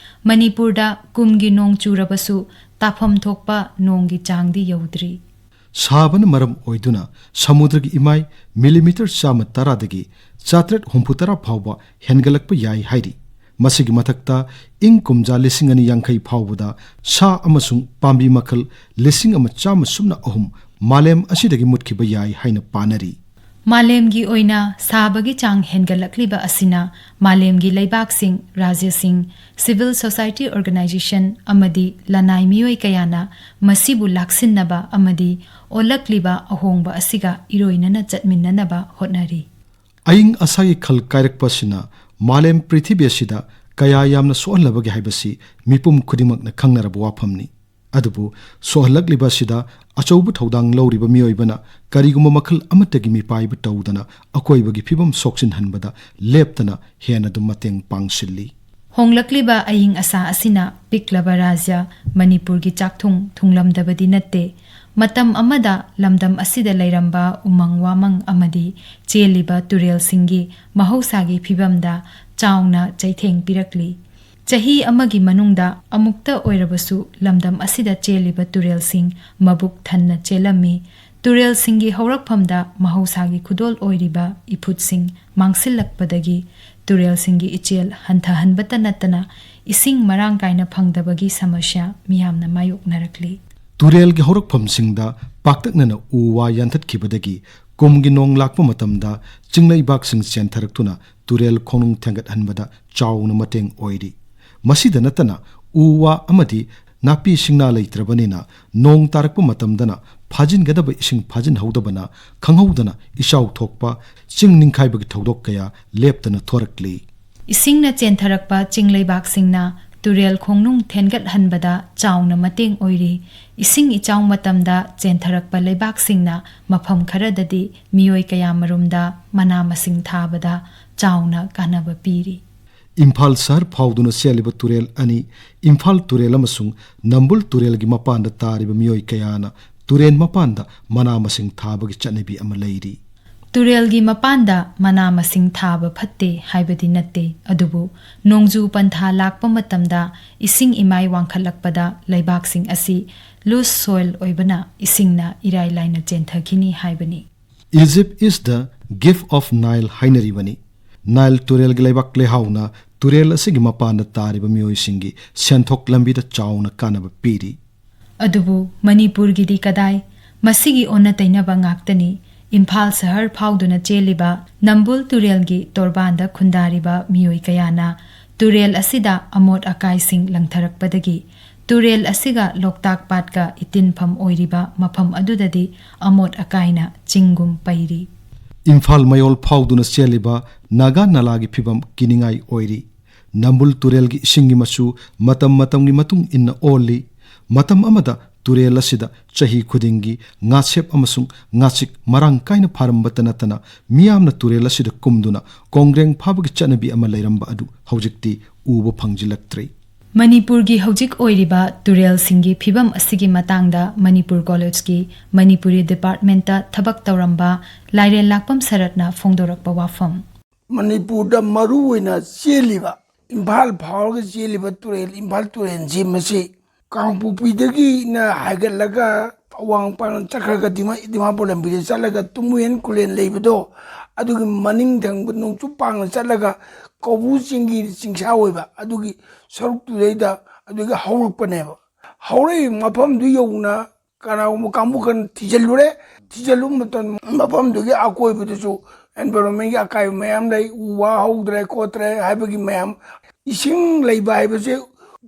ꯃꯅꯤꯄꯨꯔꯗ ꯀꯨꯝꯒꯤ ꯅꯣꯡ ꯆꯨꯔꯕꯁꯨ ꯇꯥꯐꯝ ꯊꯣꯛꯄ ꯅꯣꯡꯒꯤ ꯆꯥꯡꯗꯤ ꯌꯧꯗ꯭ꯔꯤ꯫ ꯁꯥꯕꯅ ꯃꯔꯝ ꯑꯣꯏꯗꯨꯅ ꯁꯃꯨꯗ꯭ꯔꯒꯤ ꯏꯃꯥꯏ ꯃꯤꯂꯤꯃꯤꯇꯔ ꯆꯥꯝꯃ ꯇꯔꯥꯗꯒꯤ ꯆꯥꯇ꯭ꯔꯦꯠ ꯍꯨꯝꯐꯨꯇꯔꯥ ꯐꯥꯎꯕ ꯍꯦꯟꯒꯠꯂꯛꯄ ꯌꯥꯏ ꯍꯥꯏꯔꯤ꯫ ꯃꯁꯤꯒꯤ ꯃꯊꯛꯇ ꯏꯪ ꯀꯨꯝꯖꯥ ꯂꯤꯁꯤꯡ ꯑꯅꯤ ꯌꯥꯡꯈꯩ ꯐꯥꯎꯕꯗ ꯁꯥ ꯑꯃꯁꯨꯡ ꯄꯥꯝꯕꯤ ꯃꯈꯜ ꯂꯤꯁꯤꯡ ꯑꯃ ꯆꯥꯝꯃ ꯁꯨꯞꯅ ꯑꯍꯨꯝ ꯃꯥꯂꯦꯝ ꯑꯁꯤꯗꯒꯤ ꯃꯨꯠꯈꯤꯕ ꯌꯥꯏ ꯍꯥꯏꯅ ꯄꯥꯅꯔꯤ꯫ ꯃꯥꯂꯦꯝꯒꯤ ꯑꯣꯏꯅ ꯁꯥꯕꯒꯤ ꯆꯥꯡ ꯍꯦꯟꯒꯠꯂꯛꯂꯤꯕ ꯑꯁꯤꯅ ꯃꯥꯂꯦꯝꯒꯤ ꯂꯩꯕꯥꯛꯁꯤꯡ, ꯔꯥꯖ꯭ꯌꯁꯤꯡ, civil society organization ꯑꯃꯗꯤ ꯂꯅꯥꯏ ꯃꯤꯑꯣꯏ ꯀꯌꯥꯅ ꯃꯁꯤꯕꯨ ꯂꯥꯛꯁꯤꯟꯅꯕ ꯑꯃꯗꯤ ꯑꯣꯜꯂꯛꯂꯤꯕ ꯑꯍꯣꯡꯕ ꯑꯁꯤꯒ ꯏꯔꯣꯏꯅꯅ ꯆꯠꯃꯤꯟꯅꯅꯕ ꯍꯣꯠꯅꯔꯤ꯫ ꯑꯏꯪ ꯑꯁꯥꯒꯤ ꯈꯜ ꯀꯥꯏꯔꯛꯄ ꯑꯁꯤꯅ ꯃꯥꯂꯦꯝ ꯄ꯭ꯔꯤꯊꯤꯕꯤ ꯑꯁꯤꯗ ꯀꯌꯥ ꯌꯥꯝꯅ ꯁꯣꯛꯍꯜꯂꯕꯒꯦ ꯍꯥꯏꯕꯁꯤ ꯃꯤꯄꯨꯝ ꯈꯨꯗꯤꯡꯃꯛꯅ ꯈꯪꯅꯔꯕ ꯋꯥꯐꯝꯅꯤ꯫ ꯑꯗꯨꯕꯨ ꯁꯣꯛꯍꯜꯂꯛꯂꯤꯕ ꯑꯁꯤꯗ ꯑꯆꯧꯕ ꯊꯧꯗꯥꯡ ꯂꯧꯔꯤꯕ ꯃꯤꯑꯣꯏꯕꯅ ꯀꯔꯤꯒꯨꯝꯕ ꯃꯈꯜ ꯑꯃꯠꯇꯒꯤ ꯃꯤꯄꯥꯏꯕ ꯇꯧꯗꯅ ꯑꯀꯣꯏꯕꯒꯤ ꯐꯤꯕꯝ ꯁꯣꯛꯆꯤꯟꯍꯟꯕꯗ ꯂꯦꯞꯇꯅ ꯍꯦꯟꯅ ꯑꯗꯨꯝ ꯃꯇꯦꯡ ꯄꯥꯡꯁꯤꯜꯂꯤ꯫ ꯍꯣꯡꯂꯛꯂꯤꯕ ꯑꯏꯪ ꯑꯁꯥ ꯑꯁꯤꯅ ꯄꯤꯛꯂꯕ ꯔꯥꯖ꯭ꯌ ꯃꯅꯤꯄꯨꯔꯒꯤ ꯆꯥꯛꯊꯨꯡ ꯊꯨꯡꯂꯝꯗꯕꯗꯤ ꯅꯠꯇꯦ꯫ ꯃꯇꯝ ꯑꯃꯗ ꯂꯝꯗꯝ ꯑꯁꯤꯗ ꯂꯩꯔꯝꯕ ꯎꯃꯪ ꯋꯥꯃꯪ ꯑꯃꯗꯤ ꯆꯦꯜꯂꯤꯕ ꯇꯨꯔꯦꯜꯁꯤꯡꯒꯤ ꯃꯍꯧꯁꯥꯒꯤ ꯐꯤꯕꯝꯗ ꯆꯥꯎꯅ ꯆꯩꯊꯦꯡ ꯄꯤꯔꯛꯂꯤ꯫ ꯆꯍꯤ ꯑꯃꯒꯤ ꯃꯅꯨꯡꯗ ꯑꯃꯨꯛꯇ ꯑꯣꯏꯔꯕꯁꯨ ꯂꯝꯗꯝ ꯑꯁꯤꯗ ꯆꯦꯜꯂꯤꯕ ꯇꯨꯔꯦꯜꯁꯤꯡ ꯃꯕꯨꯛ ꯊꯟꯅ ꯆꯦꯜꯂꯝꯃꯤ꯫ ꯇꯨꯔꯦꯜꯁꯤꯡꯒꯤ ꯍꯧꯔꯛꯐꯝꯗ ꯃꯍꯧꯁꯥꯒꯤ ꯈꯨꯗꯣꯜ ꯑꯣꯏꯔꯤꯕ ꯏꯐꯨꯠꯁꯤꯡ ꯃꯥꯡꯁꯤꯜꯂꯛꯄꯗꯒꯤ ꯇꯨꯔꯦꯜꯁꯤꯡꯒꯤ ꯏꯆꯦꯜ ꯍꯟꯊꯍꯟꯕꯇ ꯅꯠꯇꯅ ꯏꯁꯤꯡ ꯃꯔꯥꯡ ꯀꯥꯏꯅ ꯐꯪꯗꯕꯒꯤ ꯁꯃꯁ꯭ꯌꯥ ꯃꯤꯌꯥꯝꯅ ꯃꯥꯌꯣꯛꯅꯔꯛꯂꯤ꯫ ꯇꯨꯔꯦꯜꯒꯤ ꯍꯧꯔꯛꯐꯝꯁꯤꯡꯗ ꯄꯥꯛꯇꯛꯅꯅ ꯎ ꯋꯥ ꯌꯥꯟꯊꯠꯈꯤꯕꯗꯒꯤ ꯀꯨꯝꯒꯤ ꯅꯣꯡ ꯂꯥꯛꯄ ꯃꯇꯝꯗ ꯆꯤꯡꯂꯩꯕꯥꯛꯁꯤꯡ ꯆꯦꯟꯊꯔꯛꯇꯨꯅ ꯇꯨꯔꯦꯜ ꯈꯣꯡꯅꯨꯡ ꯊꯦꯡꯒꯠꯍꯟꯕꯗ ꯆꯥꯎꯅ ꯃꯇꯦꯡ ꯑꯣꯏꯔꯤ꯫ ꯃꯁꯤꯗ ꯅꯠꯇꯅ ꯎ ꯋꯥ ꯑꯃꯗꯤ ꯅꯥꯄꯤ ꯁꯤꯡꯅꯥ ꯂꯩꯇ꯭ꯔꯕꯅꯤꯅ ꯅꯣꯡ ꯇꯥꯔꯛꯄ ꯃꯇꯝꯗꯅ ꯐꯥꯖꯤꯟꯒꯗꯕ ꯏꯁꯤꯡ ꯐꯥꯖꯤꯟꯍꯧꯗꯕꯅ ꯈꯪꯍꯧꯗꯅ ꯏꯆꯥꯎ ꯊꯣꯛꯄ, ꯆꯤꯡ ꯅꯤꯡꯈꯥꯏꯕꯒꯤ ꯊꯧꯗꯣꯛ ꯀꯌꯥ ꯂꯦꯞꯇꯅ ꯊꯣꯔꯛꯂꯤ꯫ ꯏꯁꯤꯡꯅ ꯆꯦꯟꯊꯔꯛꯄ ꯆꯤꯡ ꯂꯩꯕꯥꯛꯁꯤꯡꯅ ꯇꯨꯔꯦꯜ ꯈꯣꯡꯅꯨꯡ ꯊꯦꯟꯒꯠꯍꯟꯕꯗ ꯆꯥꯎꯅ ꯃꯇꯦꯡ ꯑꯣꯏꯔꯤ꯫ ꯏꯁꯤꯡ ꯏꯆꯥꯎ ꯃꯇꯝꯗ ꯆꯦꯟꯊꯔꯛꯄ ꯂꯩꯕꯥꯛꯁꯤꯡꯅ ꯃꯐꯝ ꯈꯔꯗꯗꯤ ꯃꯤꯑꯣꯏ ꯀꯌꯥꯃꯔꯨꯝꯗ ꯃꯅꯥ ꯃꯁꯤꯡ ꯊꯥꯕꯗ ꯆꯥꯎꯅ ꯀꯥꯟꯅꯕ ꯄꯤꯔꯤ꯫ ꯏꯝꯐꯥꯜ ꯁꯍꯔ ꯐꯥꯎꯗꯨꯅ ꯆꯦꯜꯂꯤꯕ ꯇꯨꯔꯦꯜ ꯑꯅꯤ, ꯏꯝꯐꯥꯜ ꯇꯨꯔꯦꯜ ꯑꯃꯁꯨꯡ ꯅꯝꯕꯨꯜ ꯇꯨꯔꯦꯜꯒꯤ ꯃꯄꯥꯟꯗ ꯇꯥꯔꯤꯕ ꯃꯤꯑꯣꯏ ꯀꯌꯥꯅ ꯇꯨꯔꯦꯜ ꯃꯄꯥꯟꯗ ꯃꯅꯥ ꯃꯁꯤꯡ ꯊꯥꯕꯒꯤ ꯆꯠꯅꯕꯤ ꯑꯃ ꯂꯩꯔꯤ꯫ ꯇꯨꯔꯦꯜꯒꯤ ꯃꯄꯥꯟꯗ ꯃꯅꯥ ꯃꯁꯤꯡ ꯊꯥꯕ ꯐꯠꯇꯦ ꯍꯥꯏꯕꯗꯤ ꯅꯠꯇꯦ, ꯑꯗꯨꯕꯨ ꯅꯣꯡꯖꯨ ꯄꯟꯊꯥ ꯂꯥꯛꯄ ꯃꯇꯝꯗ ꯏꯁꯤꯡ ꯏꯃꯥꯏ ꯋꯥꯡꯈꯠꯂꯛꯄꯗ ꯂꯩꯕꯥꯛꯁꯤꯡ ꯑꯁꯤ loose soil ꯑꯣꯏꯕꯅ ꯏꯁꯤꯡꯅ ꯏꯔꯥꯏ ꯂꯥꯏꯅ ꯆꯦꯟꯊꯈꯤꯅꯤ ꯍꯥꯏꯕꯅꯤ꯫ Egypt is the gift of Nile ꯍꯥꯏꯅꯔꯤꯕꯅꯤ꯫ ꯅꯥꯏꯜ ꯇꯨꯔꯦꯜꯒꯤ ꯂꯩꯕꯥꯛ ꯂꯩꯍꯥꯎꯅ ꯇꯨꯔꯦꯜ ꯑꯁꯤꯒꯤ ꯃꯄꯥꯟꯗ ꯇꯥꯔꯤꯕ ꯃꯤꯑꯣꯏꯁꯤꯡꯒꯤ ꯁꯦꯟꯊꯣꯛ ꯂꯝꯕꯤꯗ ꯆꯥꯎꯅ ꯀꯥꯟꯅꯕ ꯄꯤꯔꯤ꯫ ꯑꯗꯨꯕꯨ ꯃꯅꯤꯄꯨꯔꯒꯤꯗꯤ ꯀꯗꯥꯏ? ꯃꯁꯤꯒꯤ ꯑꯣꯟꯅ ꯇꯩꯅꯕ ꯉꯥꯛꯇꯅꯤ꯫ ꯏꯝꯐꯥꯜ ꯁꯍꯔ ꯐꯥꯎꯗꯨꯅ ꯆꯦꯜꯂꯤꯕ ꯅꯝꯕꯨꯜ ꯇꯨꯔꯦꯜꯒꯤ ꯇꯣꯔꯕꯥꯟꯗ ꯈꯨꯟꯗꯥꯔꯤꯕ ꯃꯤꯑꯣꯏ ꯀꯌꯥꯅ ꯇꯨꯔꯦꯜ ꯑꯁꯤꯗ ꯑꯃꯣꯠ ꯑꯀꯥꯏꯁꯤꯡ ꯂꯪꯊꯔꯛꯄꯗꯒꯤ ꯇꯨꯔꯦꯜ ꯑꯁꯤꯒ ꯂꯣꯛꯇꯥꯛ ꯄꯥꯠꯀ ꯏꯇꯤꯟꯐꯝ ꯑꯣꯏꯔꯤꯕ ꯃꯐꯝ ꯑꯗꯨꯗꯗꯤ ꯑꯃꯣꯠ ꯑꯀꯥꯏꯅ ꯆꯤꯡꯒꯨꯝ ꯄꯩꯔꯤ꯫ ꯏꯝꯐꯥꯜ ꯃꯌꯣꯜ ꯐꯥꯎꯗꯨꯅ ꯆꯦꯜꯂꯤꯕ ꯅꯥꯒꯥ ꯅꯂꯥꯒꯤ ꯐꯤꯕꯝ ꯀꯤꯅꯤꯡꯉꯥꯏ ꯑꯣꯏꯔꯤ꯫ ꯅꯝꯕꯨꯜ ꯇꯨꯔꯦꯜꯒꯤ ꯏꯁꯤꯡꯒꯤ ꯃꯆꯨ ꯃꯇꯝ ꯃꯇꯝꯒꯤ ꯃꯇꯨꯡ ꯏꯟꯅ ꯑꯣꯜꯂꯤ꯫ ꯃꯇꯝ ꯑꯃꯗ ꯇꯨꯔꯦꯜ ꯑꯁꯤꯗ ꯆꯍꯤ ꯈꯨꯗꯤꯡꯒꯤ ꯉꯥꯁꯦꯞ ꯑꯃꯁꯨꯡ ꯉꯥꯆꯤꯛ ꯃꯔꯥꯡ ꯀꯥꯏꯅ ꯐꯥꯔꯝꯕꯇ ꯅꯠꯇꯅ ꯃꯤꯌꯥꯝꯅ ꯇꯨꯔꯦꯜ ꯑꯁꯤꯗ ꯀꯨꯝꯗꯨꯅ ꯀꯣꯡꯒ꯭ꯔꯦꯡ ꯐꯥꯕꯒꯤ ꯆꯠꯅꯕꯤ ꯑꯃ ꯂꯩꯔꯝꯕ ꯑꯗꯨ ꯍꯧꯖꯤꯛꯇꯤ ꯎꯕ ꯐꯪꯖꯤꯜꯂꯛꯇ꯭ꯔꯦ꯫ ꯃꯅꯤꯄꯨꯔꯒꯤ ꯍꯧꯖꯤꯛ ꯑꯣꯏꯔꯤꯕ ꯇꯨꯔꯦꯜꯁꯤꯡꯒꯤ ꯐꯤꯕꯝ ꯑꯁꯤꯒꯤ ꯃꯇꯥꯡꯗ ꯃꯅꯤꯄꯨꯔ ꯀꯣꯂꯦꯖꯀꯤ ꯃꯅꯤꯄꯨꯔꯤ ꯗꯤꯄꯥꯔꯠꯃꯦꯟꯇ ꯊꯕꯛ ꯇꯧꯔꯝꯕ ꯂꯥꯏꯔꯦꯜ ꯂꯥꯛꯄꯝ ꯁꯔꯠꯅ ꯐꯣꯡꯗꯣꯔꯛꯄ ꯋꯥꯐꯝ꯫ ꯃꯅꯤꯄꯨꯔꯗ ꯃꯔꯨ ꯑꯣꯏꯅ ꯆꯦꯜꯂꯤꯕ, ꯏꯝꯐꯥꯜ ꯐꯥꯎꯔꯒ ꯆꯦꯜꯂꯤꯕ ꯇꯨꯔꯦꯜ, ꯏꯝꯐꯥꯜ ꯇꯨꯔꯦꯜꯁꯤ, ꯃꯁꯤ ꯀꯥꯡꯄꯣꯛꯄꯤꯗꯒꯤꯅ ꯍꯥꯏꯒꯠꯂꯒ ꯑꯋꯥꯡ ꯃꯄꯥꯟ ꯆꯠꯈ꯭ꯔꯒ ꯗꯤꯃꯥ-, ꯗꯤꯃꯥꯄꯨꯔ ꯂꯝꯕꯤꯗ ꯆꯠꯂꯒ ꯇꯨꯃꯨꯌꯦꯟ ꯈꯨꯂꯦꯟ ꯂꯩꯕꯗꯣ, ꯑꯗꯨꯒꯤ ꯃꯅꯤꯡ ꯊꯪꯕ ꯅꯣꯡꯆꯨꯞ ꯄꯥꯡꯅ ꯆꯠꯂꯒ ꯀꯧꯕ꯭ꯔꯨ ꯆꯤꯡꯒꯤ ꯆꯤꯡꯁꯥ ꯑꯣꯏꯕ ꯑꯗꯨꯒꯤ ꯁꯔꯨꯛꯇꯨꯗꯩꯗ ꯑꯗꯨꯒꯤ ꯍꯧꯔꯛꯄꯅꯦꯕ꯫ ꯍꯧꯔꯛꯏ ꯃꯐꯝꯗꯨ ꯌꯧꯅ ꯀꯅꯥꯒꯨꯝꯕ ꯀꯥꯡꯕꯨ ꯈꯔꯅ ꯊꯤꯖꯤꯜꯂꯨꯔꯦ꯫ ꯊꯤꯖꯤꯜꯂꯨꯕ ꯃꯇꯝ ꯃꯐꯝꯗꯨꯒꯤ ꯑꯀꯣꯏꯕꯗꯁꯨ environmentꯒꯤ ꯑꯀꯥꯏꯕ ꯃꯌꯥꯝ ꯂꯩ, ꯎ ꯋꯥ ꯍꯧꯗ꯭ꯔꯦ ꯈꯣꯠꯇ꯭ꯔꯦ ꯍꯥꯏꯕꯒꯤ ꯃꯌꯥꯝ꯫ ꯏꯁꯤꯡ ꯂꯩꯕ ꯍꯥꯏꯕꯁꯦ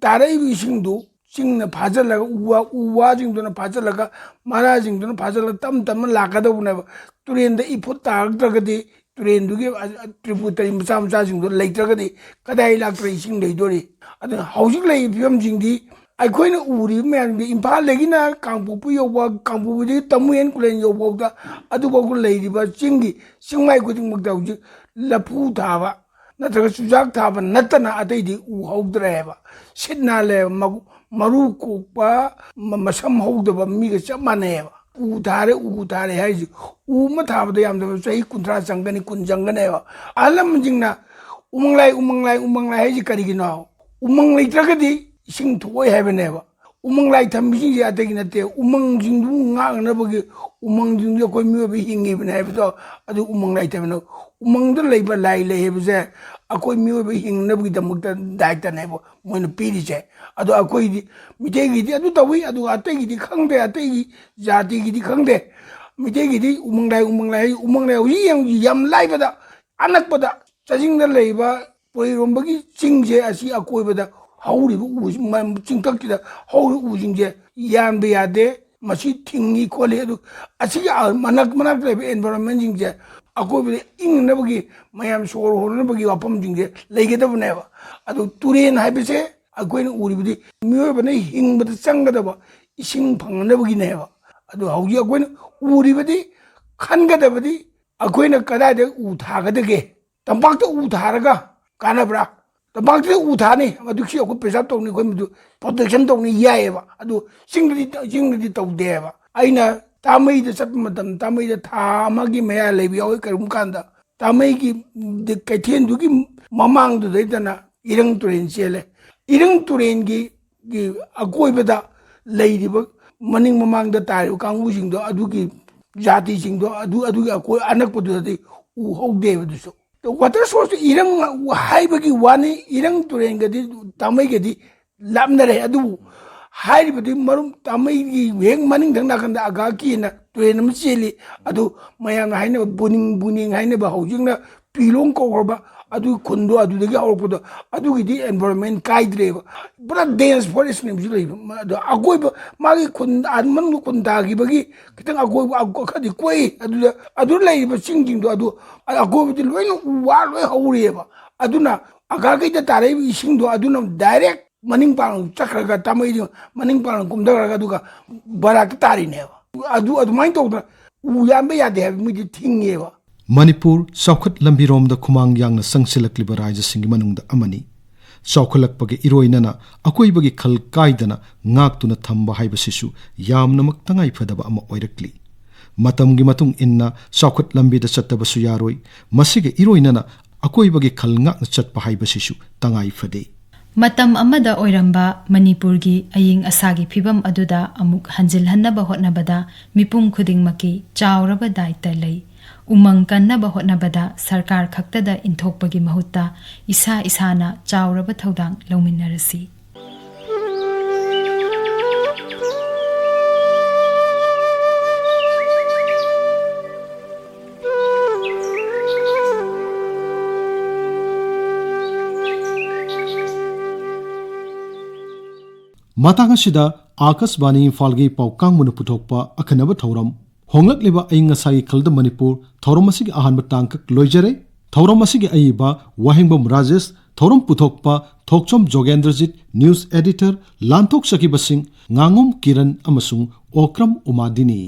ꯇꯥꯔꯛꯏꯕ ꯏꯁꯤꯡꯗꯨ ꯆꯤꯡꯅ ꯐꯥꯖꯤꯜꯂꯒ, ꯎ ꯋꯥ, ꯎ ꯋꯥꯁꯤꯡꯗꯨꯅ ꯐꯥꯖꯤꯜꯂꯒ, ꯃꯔꯥꯁꯤꯡꯗꯨꯅ ꯐꯥꯖꯤꯜꯂꯒ ꯇꯞ ꯇꯞꯅ ꯂꯥꯛꯀꯗꯧꯕꯅꯦꯕ꯫ ꯇꯨꯔꯦꯟꯗ ꯏꯐꯨꯠ ꯇꯥꯔꯛꯇ꯭ꯔꯒꯗꯤ, ꯇꯨꯔꯦꯟꯗꯨꯒꯤ ꯑ-, ꯑ-, tributary ꯃꯆꯥ ꯃꯆꯥꯁꯤꯡꯗꯣ ꯂꯩꯇ꯭ꯔꯒꯗꯤ ꯀꯗꯥꯏ ꯂꯥꯛꯇ꯭ꯔ ꯏꯁꯤꯡ ꯂꯩꯗꯣꯔꯤ? ꯑꯗꯨꯅ ꯍꯧꯖꯤꯛ ꯂꯩꯔꯤꯕ ꯐꯤꯕꯝꯁꯤꯡꯗꯤ ꯑꯩꯈꯣꯏꯅ ꯎꯔꯤꯕ ꯃꯌꯥꯝꯗꯤ ꯏꯝꯐꯥꯜꯗꯒꯤꯅ ꯀꯥꯡꯄꯣꯛꯄꯤ ꯌꯧꯕ, ꯀꯥꯡꯄꯣꯛꯄꯤꯗꯒꯤ ꯇꯃꯨꯌꯦꯟ ꯈꯨꯂꯦꯟ ꯌꯧꯕꯐꯥꯎꯗ, ꯑꯗꯨꯐꯥꯎꯗ ꯂꯩꯔꯤꯕ ꯆꯤꯡꯒꯤ ꯆꯤꯡꯃꯥꯏ ꯈꯨꯗꯤꯡꯃꯛꯇ ꯍꯧꯖꯤꯛ ꯂꯐꯨ ꯊꯥꯕ ꯅꯠꯇ꯭ꯔꯒ ꯆꯨꯖꯥꯛ ꯊꯥꯕ ꯅꯠꯇꯅ ꯑꯇꯩꯗꯤ ꯎ ꯍꯧꯗ꯭ꯔꯦꯕ꯫ ꯁꯤꯠ ꯅꯥꯜꯂꯦꯕ, ꯃ-, ꯃꯔꯨ ꯀꯣꯛꯄ, ꯃ-, ꯃꯁꯝ ꯍꯧꯗꯕ ꯃꯤꯒ ꯆꯞ ꯃꯥꯟꯅꯩꯌꯦꯕ꯫ ꯎ ꯊꯥꯔꯦ, ꯎ ꯊꯥꯔꯦ ꯍꯥꯏꯁꯤ, ꯎ ꯑꯃ ꯊꯥꯕꯗ ꯌꯥꯝꯗꯕ ꯆꯍꯤ ꯀꯨꯟꯊ꯭ꯔꯥ ꯆꯪꯒꯅꯤ, ꯀꯨꯟ ꯆꯪꯒꯅꯦꯕ꯫ ꯑꯍꯜ ꯂꯃꯟꯁꯤꯡꯅ "ꯎꯃꯪ ꯂꯥꯏ, ꯎꯃꯪ ꯂꯥꯏ, ꯎꯃꯪ ꯂꯥꯏ" ꯍꯥꯏꯁꯤ ꯀꯔꯤꯒꯤꯅꯣ? ꯎꯃꯪ ꯂꯩꯇ꯭ꯔꯒꯗꯤ ꯏꯁꯤꯡ ꯊꯣꯛꯑꯣꯏ ꯍꯥꯏꯕꯅꯦꯕ꯫ ꯎꯃꯪ ꯂꯥꯏ ꯊꯝꯕꯤꯁꯤꯡꯁꯦ ꯑꯇꯩꯒꯤ ꯅꯠꯇꯦ, ꯎꯃꯪꯁꯤꯡꯗꯨ ꯉꯥꯛꯅꯕꯒꯤ, ꯎꯃꯪꯁꯤꯡꯗꯨ ꯑꯩꯈꯣꯏ ꯃꯤꯑꯣꯏꯕ ꯍꯤꯡꯉꯤꯕꯅꯦ ꯍꯥꯏꯕꯗꯣ, ꯑꯗꯨ ꯎꯃꯪ ꯂꯥꯏ ꯊꯝꯃꯤꯅꯣ꯫ ꯎꯃꯪꯗ ꯂꯩꯕ ꯂꯥꯏ ꯂꯩ ꯍꯥꯏꯕꯁꯦ ꯑꯩꯈꯣꯏ ꯃꯤꯑꯣꯏꯕ ꯍꯤꯡꯅꯕꯒꯤꯗꯃꯛꯇ ꯗꯥꯏꯇꯅꯦꯕ ꯃꯣꯏꯅ ꯄꯤꯔꯤꯁꯦ꯫ ꯑꯗꯣ ꯑꯩꯈꯣꯏꯗꯤ, ꯃꯤꯇꯩꯒꯤꯗꯤ ꯑꯗꯨ ꯇꯧꯏ, ꯑꯗꯨꯒ ꯑꯇꯩꯒꯤꯗꯤ ꯈꯪꯗꯦ, ꯑꯇꯩꯒꯤ ꯖꯥꯇꯤꯒꯤꯗꯤ ꯈꯪꯗꯦ꯫ ꯃꯩꯇꯩꯒꯤꯗꯤ ꯎꯃꯪ ꯂꯥꯏ, ꯎꯃꯪ ꯂꯥꯏ, ꯎꯃꯪ ꯂꯥꯏ ꯍꯧꯖꯤꯛ ꯌꯦꯡꯉꯨ, ꯌꯥꯝ ꯂꯥꯏꯕꯗ, ꯑꯅꯛꯄꯗ ꯆꯥꯖꯤꯡꯗ ꯂꯩꯕ ꯄꯣꯏꯔꯣꯝꯕꯒꯤ ꯆꯤꯡꯁꯦ, ꯑꯁꯤ ꯑꯀꯣꯏꯕꯗ ꯍꯧꯔꯤꯕ ꯎ, ꯆꯤꯡꯊꯛꯁꯤꯗ ꯍꯧꯔꯤꯕ ꯎꯁꯤꯡꯁꯦ ꯌꯥꯟꯕ ꯌꯥꯗꯦ, ꯃꯁꯤ ꯊꯤꯡꯉꯤ ꯈꯣꯠꯂꯤ꯫ ꯑꯗꯨ ꯑꯁꯤꯒꯤ ꯃꯅꯥꯛ, ꯃꯅꯥꯛꯇ ꯂꯩꯕ environmentꯁꯤꯡꯁꯦ ꯑꯀꯣꯏꯕꯗ ꯏꯪꯅꯅꯕꯒꯤ, ꯃꯌꯥꯝ ꯁꯣꯔ ꯍꯣꯟꯅꯕꯒꯤ ꯋꯥꯐꯝꯁꯤꯡꯁꯦ ꯂꯩꯒꯗꯕꯅꯦꯕ꯫ ꯑꯗꯨ ꯇꯨꯔꯦꯟ ꯍꯥꯏꯕꯁꯦ ꯑꯩꯈꯣꯏꯅ ꯎꯔꯤꯕꯗꯤ ꯃꯤꯑꯣꯏꯕꯅ ꯍꯤꯡꯕꯗ ꯆꯪꯒꯗꯕ ꯏꯁꯤꯡ ꯐꯪꯅꯅꯕꯒꯤꯅꯦꯕ꯫ ꯑꯗꯨ ꯍꯧꯖꯤꯛ ꯑꯩꯈꯣꯏꯅ ꯎꯔꯤꯕꯗꯤ, ꯈꯟꯒꯗꯕꯗꯤ, ꯑꯩꯈꯣꯏꯅ ꯀꯗꯥꯏꯗ ꯎ ꯊꯥꯒꯗꯒꯦ? ꯇꯝꯄꯥꯛꯇ ꯎ ꯊꯥꯔꯒ ꯀꯥꯟꯅꯕ꯭ꯔꯥ? ꯇꯝꯄꯥꯛꯇ ꯎ ꯊꯥꯅꯤ, ꯃꯗꯨꯁꯨ ꯑꯩꯈꯣꯏ preserve ꯇꯧꯅꯤ, ꯑꯩꯈꯣꯏ ꯃꯗꯨ protection ꯇꯧꯅꯤ, ꯌꯥꯏꯑꯕ꯫ ꯑꯗꯨ ꯆꯤꯡꯗꯗꯤ, ꯆꯤꯡꯗꯗꯤ ꯇꯧꯗꯦꯕ꯫ ꯑꯩꯅ ꯇꯥꯃꯩꯗ ꯆꯠꯄ ꯃꯇꯝꯗ, ꯇꯥꯃꯩꯗ ꯊꯥ ꯑꯃꯒꯤ ꯃꯌꯥ ꯂꯩꯕ ꯌꯥꯎꯋꯤ꯫ ꯀꯔꯤꯒꯨꯝꯕ ꯀꯥꯟꯗ ꯇꯥꯃꯩꯒꯤ ꯀꯩꯊꯦꯜꯗꯨꯒꯤ ꯃꯃꯥꯡꯗꯨꯗꯩꯗꯅ ꯏꯔꯪ ꯇꯨꯔꯦꯜ ꯆꯦꯜꯂꯦ꯫ ꯏꯔꯪ ꯇꯨꯔꯦꯜꯒꯤ, ꯒꯤ ꯑꯀꯣꯏꯕꯗ ꯂꯩꯔꯤꯕ, ꯃꯅꯤꯡ ꯃꯃꯥꯡꯗ ꯇꯥꯔꯤꯕ ꯀꯥꯡꯕꯨꯁꯤꯡꯗꯣ, ꯑꯗꯨꯒꯤ ꯖꯥꯇꯤꯁꯤꯡꯗꯣ, ꯑꯗꯨ, ꯑꯗꯨꯒꯤ ꯑꯀꯣꯏ ꯑꯅꯛꯄꯗꯨꯗꯗꯤ ꯎ ꯍꯧꯗꯦꯕ꯫ ꯑꯗꯨꯁꯨ water source, ꯏꯔꯪ ꯍꯥꯏꯕꯒꯤ ꯋꯥꯅꯤ, ꯏꯔꯪ ꯇꯨꯔꯦꯜꯒꯗꯤ, ꯇꯥꯃꯩꯒꯗꯤ ꯂꯥꯞꯅꯔꯦ꯫ ꯑꯗꯨꯕꯨ ꯍꯥꯏꯔꯤꯕꯗꯤ ꯃꯔꯨꯝ ꯇꯥꯃꯩꯒꯤ ꯍꯦꯛ ꯃꯅꯤꯡ ꯊꯪ ꯅꯥꯀꯟꯗ ꯑꯒꯥꯀꯤꯅ ꯇꯨꯔꯦꯜ ꯑꯃ ꯆꯦꯜꯂꯤ꯫ ꯑꯗꯨ ꯃꯌꯥꯝꯅ ꯍꯥꯏꯅꯕ ꯕꯨꯅꯤꯡ, ꯕꯨꯅꯤꯡ ꯍꯥꯏꯅꯕ, ꯍꯧꯖꯤꯛꯅ ꯄꯤꯂꯣꯡ ꯀꯧꯈ꯭ꯔꯕ ꯑꯗꯨꯒꯤ ꯈꯨꯟꯗꯣ, ꯑꯗꯨꯗꯒꯤ ꯍꯧꯔꯛꯄꯗꯣ, ꯑꯗꯨꯒꯤꯗꯤ environment ꯀꯥꯏꯗ꯭ꯔꯦꯕ꯫ ꯄꯨꯔꯥ dense forestꯅꯦꯕꯁꯨ ꯂꯩꯕ꯫ ꯃ-, ꯑꯗꯣ ꯑꯀꯣꯏꯕ, ꯃꯥꯒꯤ ꯈꯨꯟ, ꯑ, ꯃꯅꯨꯡꯗ ꯈꯨꯟ ꯇꯥꯈꯤꯕꯒꯤ ꯈꯤꯇꯪ ꯑꯀꯣꯏꯕ, ꯑ, ꯈꯔꯗꯤ ꯀꯣꯏ꯫ ꯑꯗꯨꯗ, ꯑꯗꯨ ꯂꯩꯔꯤꯕ ꯆꯤꯡꯁꯤꯡꯗꯣ, ꯑꯗꯨ, ꯑ, ꯑꯀꯣꯏꯕꯗꯤ ꯂꯣꯏꯅ ꯎ ꯋꯥ ꯂꯣꯏ ꯍꯧꯔꯤꯑꯕ꯫ ꯑꯗꯨꯅ ꯑꯒꯥꯒꯩꯗ ꯇꯥꯔꯛꯏꯕ ꯏꯁꯤꯡꯗꯣ, ꯑꯗꯨꯅ direct ꯃꯅꯤꯡ ꯄꯥꯡ ꯆꯠꯈ꯭ꯔꯒ, ꯇꯥꯃꯩꯗꯤ ꯃꯅꯤꯡ ꯄꯥꯡ ꯀꯨꯝꯊꯈ꯭ꯔꯒ, ꯑꯗꯨꯒ ꯕꯔꯥꯛꯇ ꯇꯥꯔꯤꯅꯦꯕ꯫ ꯑꯗꯨ ꯑꯗꯨꯃꯥꯏꯅ ꯇꯧꯗꯅ ꯎ ꯌꯥꯟꯕ ꯌꯥꯗꯦ ꯍꯥꯏꯕ ꯃꯤꯗꯤ ꯊꯤꯡꯉꯦꯕ꯫ ꯃꯅꯤꯄꯨꯔ ꯆꯥꯎꯈꯠ ꯂꯝꯕꯤꯔꯣꯝꯗ ꯈꯨꯃꯥꯡ ꯌꯥꯡꯅ ꯆꯪꯁꯤꯜꯂꯛꯂꯤꯕ ꯔꯥꯏꯖꯁꯤꯡꯒꯤ ꯃꯅꯨꯡꯗ ꯑꯃꯅꯤ꯫ ꯆꯥꯎꯈꯠꯂꯛꯄꯒꯤ ꯏꯔꯣꯏꯅꯅ ꯑꯀꯣꯏꯕꯒꯤ ꯈꯜ ꯀꯥꯏꯗꯅ ꯉꯥꯛꯇꯨꯅ ꯊꯝꯕ ꯍꯥꯏꯕꯁꯤꯁꯨ ꯌꯥꯝꯅꯃꯛ ꯇꯉꯥꯏꯐꯗꯕ ꯑꯃ ꯑꯣꯏꯔꯛꯂꯤ꯫ ꯃꯇꯝꯒꯤ ꯃꯇꯨꯡ ꯏꯟꯅ ꯆꯥꯎꯈꯠ ꯂꯝꯕꯤꯗ ꯆꯠꯇꯕꯁꯨ ꯌꯥꯔꯣꯏ꯫ ꯃꯁꯤꯒ ꯏꯔꯣꯏꯅꯅ ꯑꯀꯣꯏꯕꯒꯤ ꯈꯜ ꯉꯥꯛꯅ ꯆꯠꯄ ꯍꯥꯏꯕꯁꯤꯁꯨ ꯇꯉꯥꯏ ꯐꯗꯦ꯫ ꯃꯇꯝ ꯑꯃꯗ ꯑꯣꯏꯔꯝꯕ ꯃꯅꯤꯄꯨꯔꯒꯤ ꯑꯏꯪ ꯑꯁꯥꯒꯤ ꯐꯤꯚꯝ ꯑꯗꯨꯗ ꯑꯃꯨꯛ ꯍꯟꯖꯤꯜꯍꯟꯅꯕ ꯍꯣꯠꯅꯕꯗ ꯃꯤꯄꯨꯝ ꯈꯨꯗꯤꯡꯃꯛꯀꯤ ꯆꯥꯎꯔꯕ ꯗꯥꯏꯇ ꯂꯩ꯫ ꯎꯃꯪ ꯀꯟꯅꯕ ꯍꯣꯠꯅꯕꯗ ꯁꯔꯀꯥꯔ ꯈꯛꯇꯗ ꯏꯟꯊꯣꯛꯄꯒꯤ ꯃꯍꯨꯠꯇ ꯏꯁꯥ ꯏꯁꯥꯅ ꯆꯥꯎꯔꯕ ꯊꯧꯗꯥꯡ ꯂꯧꯃꯤꯟꯅꯔꯁꯤ꯫ ꯃꯇꯥꯡ ꯑꯁꯤꯗ ꯑꯥꯀꯥꯁꯕꯥꯅꯤ ꯏꯝꯐꯥꯜꯒꯤ ꯄꯥꯎ ꯀꯥꯡꯕꯨꯅ ꯄꯨꯊꯣꯛꯄ ꯑꯈꯟꯅꯕ ꯊꯧꯔꯝ, ꯍꯣꯡꯂꯛꯂꯤꯕ ꯑꯏꯪ ꯑꯁꯥꯒꯤ ꯈꯜꯗ ꯃꯅꯤꯄꯨꯔ ꯊꯧꯔꯝ ꯑꯁꯤꯒꯤ ꯑꯍꯥꯟꯕ ꯇꯥꯡꯀꯛ ꯂꯣꯏꯖꯔꯦ꯫ ꯊꯧꯔꯝ ꯑꯁꯤꯒꯤ ꯑꯏꯕ ꯋꯥꯍꯦꯡꯕꯝ ꯔꯥꯖꯦꯁ, ꯊꯧꯔꯝ ꯄꯨꯊꯣꯛꯄ ꯊꯣꯛꯆꯣꯝ ꯖꯣꯒꯦꯟꯗ꯭ꯔꯖꯤꯠ, ꯅ꯭ꯌꯨꯁ ꯑꯦꯗꯤꯇꯔ ꯂꯥꯟꯊꯣꯛꯆꯈꯤꯕꯁꯤꯡ ꯉꯥꯉꯣꯝ ꯀꯤꯔꯟ ꯑꯃꯁꯨꯡ ꯑꯣꯀ꯭ꯔꯝ ꯎꯃꯥꯗꯤꯅꯤ꯫